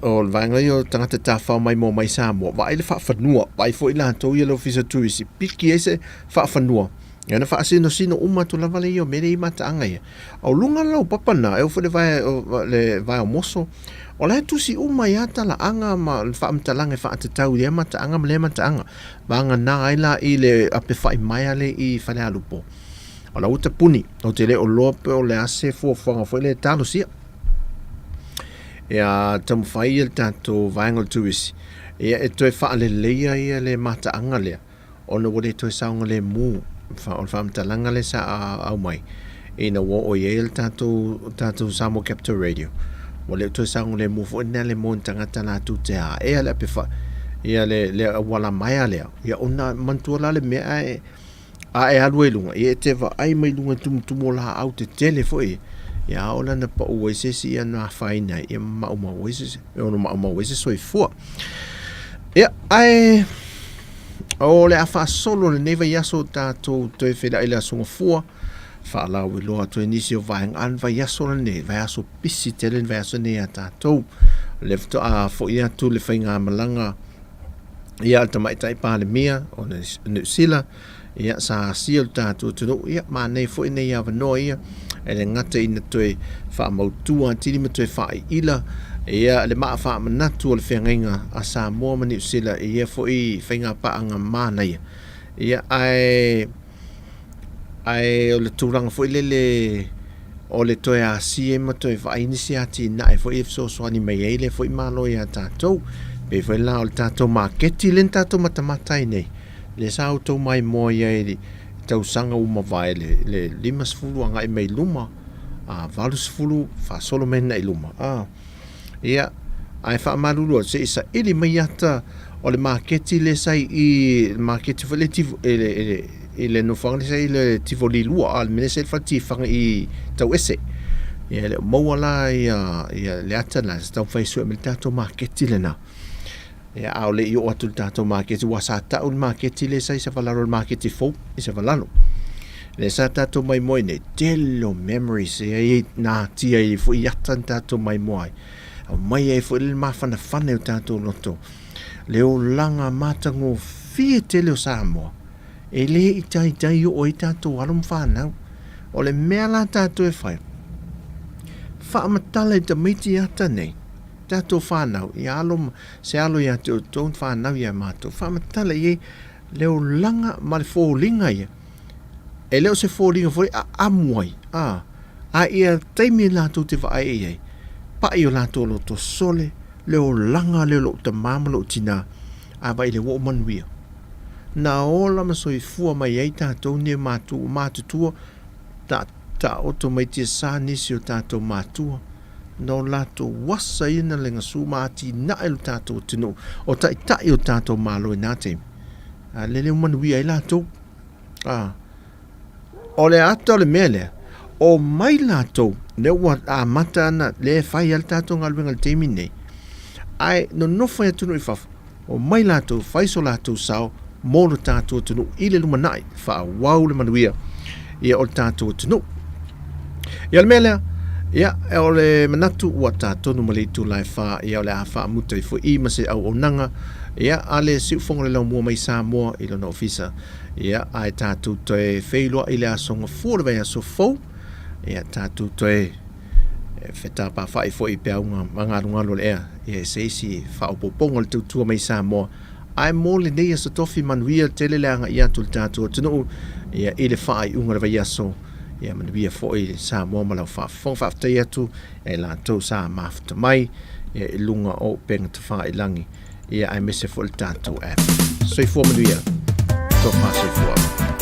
O le vaega ia o tagata tafao mai mo mai Samoa, vaai le faafanua, vaai foi latou ia le ofisa turisi, piki ai se faafanua. Ia na faasinosino uma atu lava le ia o mea lea i mataaga ia. O luga o le laupapa na, e oo foi le vae, le vae o moso, o la e tusi uma ai lava talaaga ma le faamatalaga e faatatau i lea mataaga ma lea mataaga. Vagana ai la i le apefa'i maea lea i Falealupo. O la ua tapuni, ou te le o loa pe o le a se fuafuaga foi lea e talosia. Ia taumafai ia le tatou vaega o le turisi, ia e toe faaleleia ia le mataaga lea, ona ua le toe saogalemu. O le faamatalaga lea sa aumai ina ua oo i ai le tatou, tatou Samoa Capital Radio, ua le toe saogalemu foi lena le moe tagata latou te aea le apefa, ia le, le auala maea lea, ia ona manatua la le mea ae, a e alu ai i luga, ia e te vaai mai luga i tumutumu o laau tetele foi, ia a oo la ina pau ai se isi ia na afaina ai, ia maumau ai se, e ono maumau ai se soifua. Ia, ae o le a faasolo lenei vaiaso tatou toe feiloai i le Aso Gafua, faalauiloa atu ai nisi o vaega a le vaiaso lenei, vaiaso pisi tele le vaiaso lenei ia tatou. O lea faatoa foi atu le faigamalaga ia le Tamaitai Palemia o Niu Sila, ia sa asia le tatou atunuu, ia manaia foi nei avanoa ia E le gata ina toe faamautu atili ma toe faaiila ia le maa faamanatu o le feagaiga a Samoa ma Niu Sila i ia foi faigapaaga manaia. Ia ae ae o le tulaga foi lele o le toe asia ma toe vaai nisi atinae foi e fesoasoani mai ai lea foi Malo ia tatou. Pei foi la o le tatou maketi lea na tatou matamata ai nei, lea sa outou maimoa i ai i le tausaga ua mavae le, le 50 agai mai luma, a 80 faasolo mai agai luma. A, ia, ae faamalulu atu, se i saili mai ata o le maketi lea sa i i, le maketi foi lea i le, i le, i le nofoaga lea sa i le Tivoli 2, a le mea lea sa i le fale tifaga i Tauese. Ia, e le o maua la ia, ia le ata lena, sa taumafai e sue mai le tatou maketi lena. Ia, a o le i oo atu i le tatou maketi, aua sa tau le maketi lea sa i Savalalo, le maketi fou i Savalalo. Lea sa tatou maimoa ai nei, tele o memories e ai na atia ai foi i ata na tatou maimoa ai. Aumai ai foi le mafanafana i o tatou loto. Le olaga matagofie tele o Samoa, e le i taitai oo ai tatou alo ma fanau. O le mea la tatou e fai, faamatala i tamaiti ata nei, tatou fanau, ia alo ma se alo ia te outou ma fanau ia matou, faamatala i ai le olaga ma le foliga ia. E le o se foliga foi aamu ai, a, a ia taimi latou te vaai i ai, pai o latou loto sole, le olaga lea o lou tamā ma lou tinā, a vaai i le ua ou manuia. Na ola ma soifua mai ai tatou nei matua, matutua, ta, taoto mai tiasa nisi o tatou matua, No latou asa ia na legasu ma atinae lo tatou atunuu, o taitai o tatou Malo i na taimi. A lele ua manuia ai latou. A, o le ata o le mea lea, o mai latou, lea ua amata ana, lea e fai ai le tatou galuega i le taimi nei, ae nonofo i atunuu i fafo, Omai latou fai so latou sao mo lo tatou atunuu i le lumanai, faaauau le manuia ia o le tatou atunuu. Ia o le mea lea, ia o le manatu ua ta tonu ma le itula e fa, ia o le a faamuta ifo i ma se auaunaga, ia a le siufogo le laumua mai Samoa i lona ofisa, ia ae tatou toe feiloai i le aso Gafua o le vaiaso fou, ia tatou toe E fetapafai foi i peauga magalugalu o le ea, ia e se isi faaopoopoga o le tautua mai Samoa. Ae mo lenei aso tofi manuia tele le agai atu o le tatou atunuu ia i le faaiuga o le vaiaso. Ia manuia foi Samoa ma lau faafofoga. Faafetai atu ia i latou sa mafuta mai ia i luga o upega tafailagi ia aemaise foi le tatou app. Soifua manuia. Tofa soifua.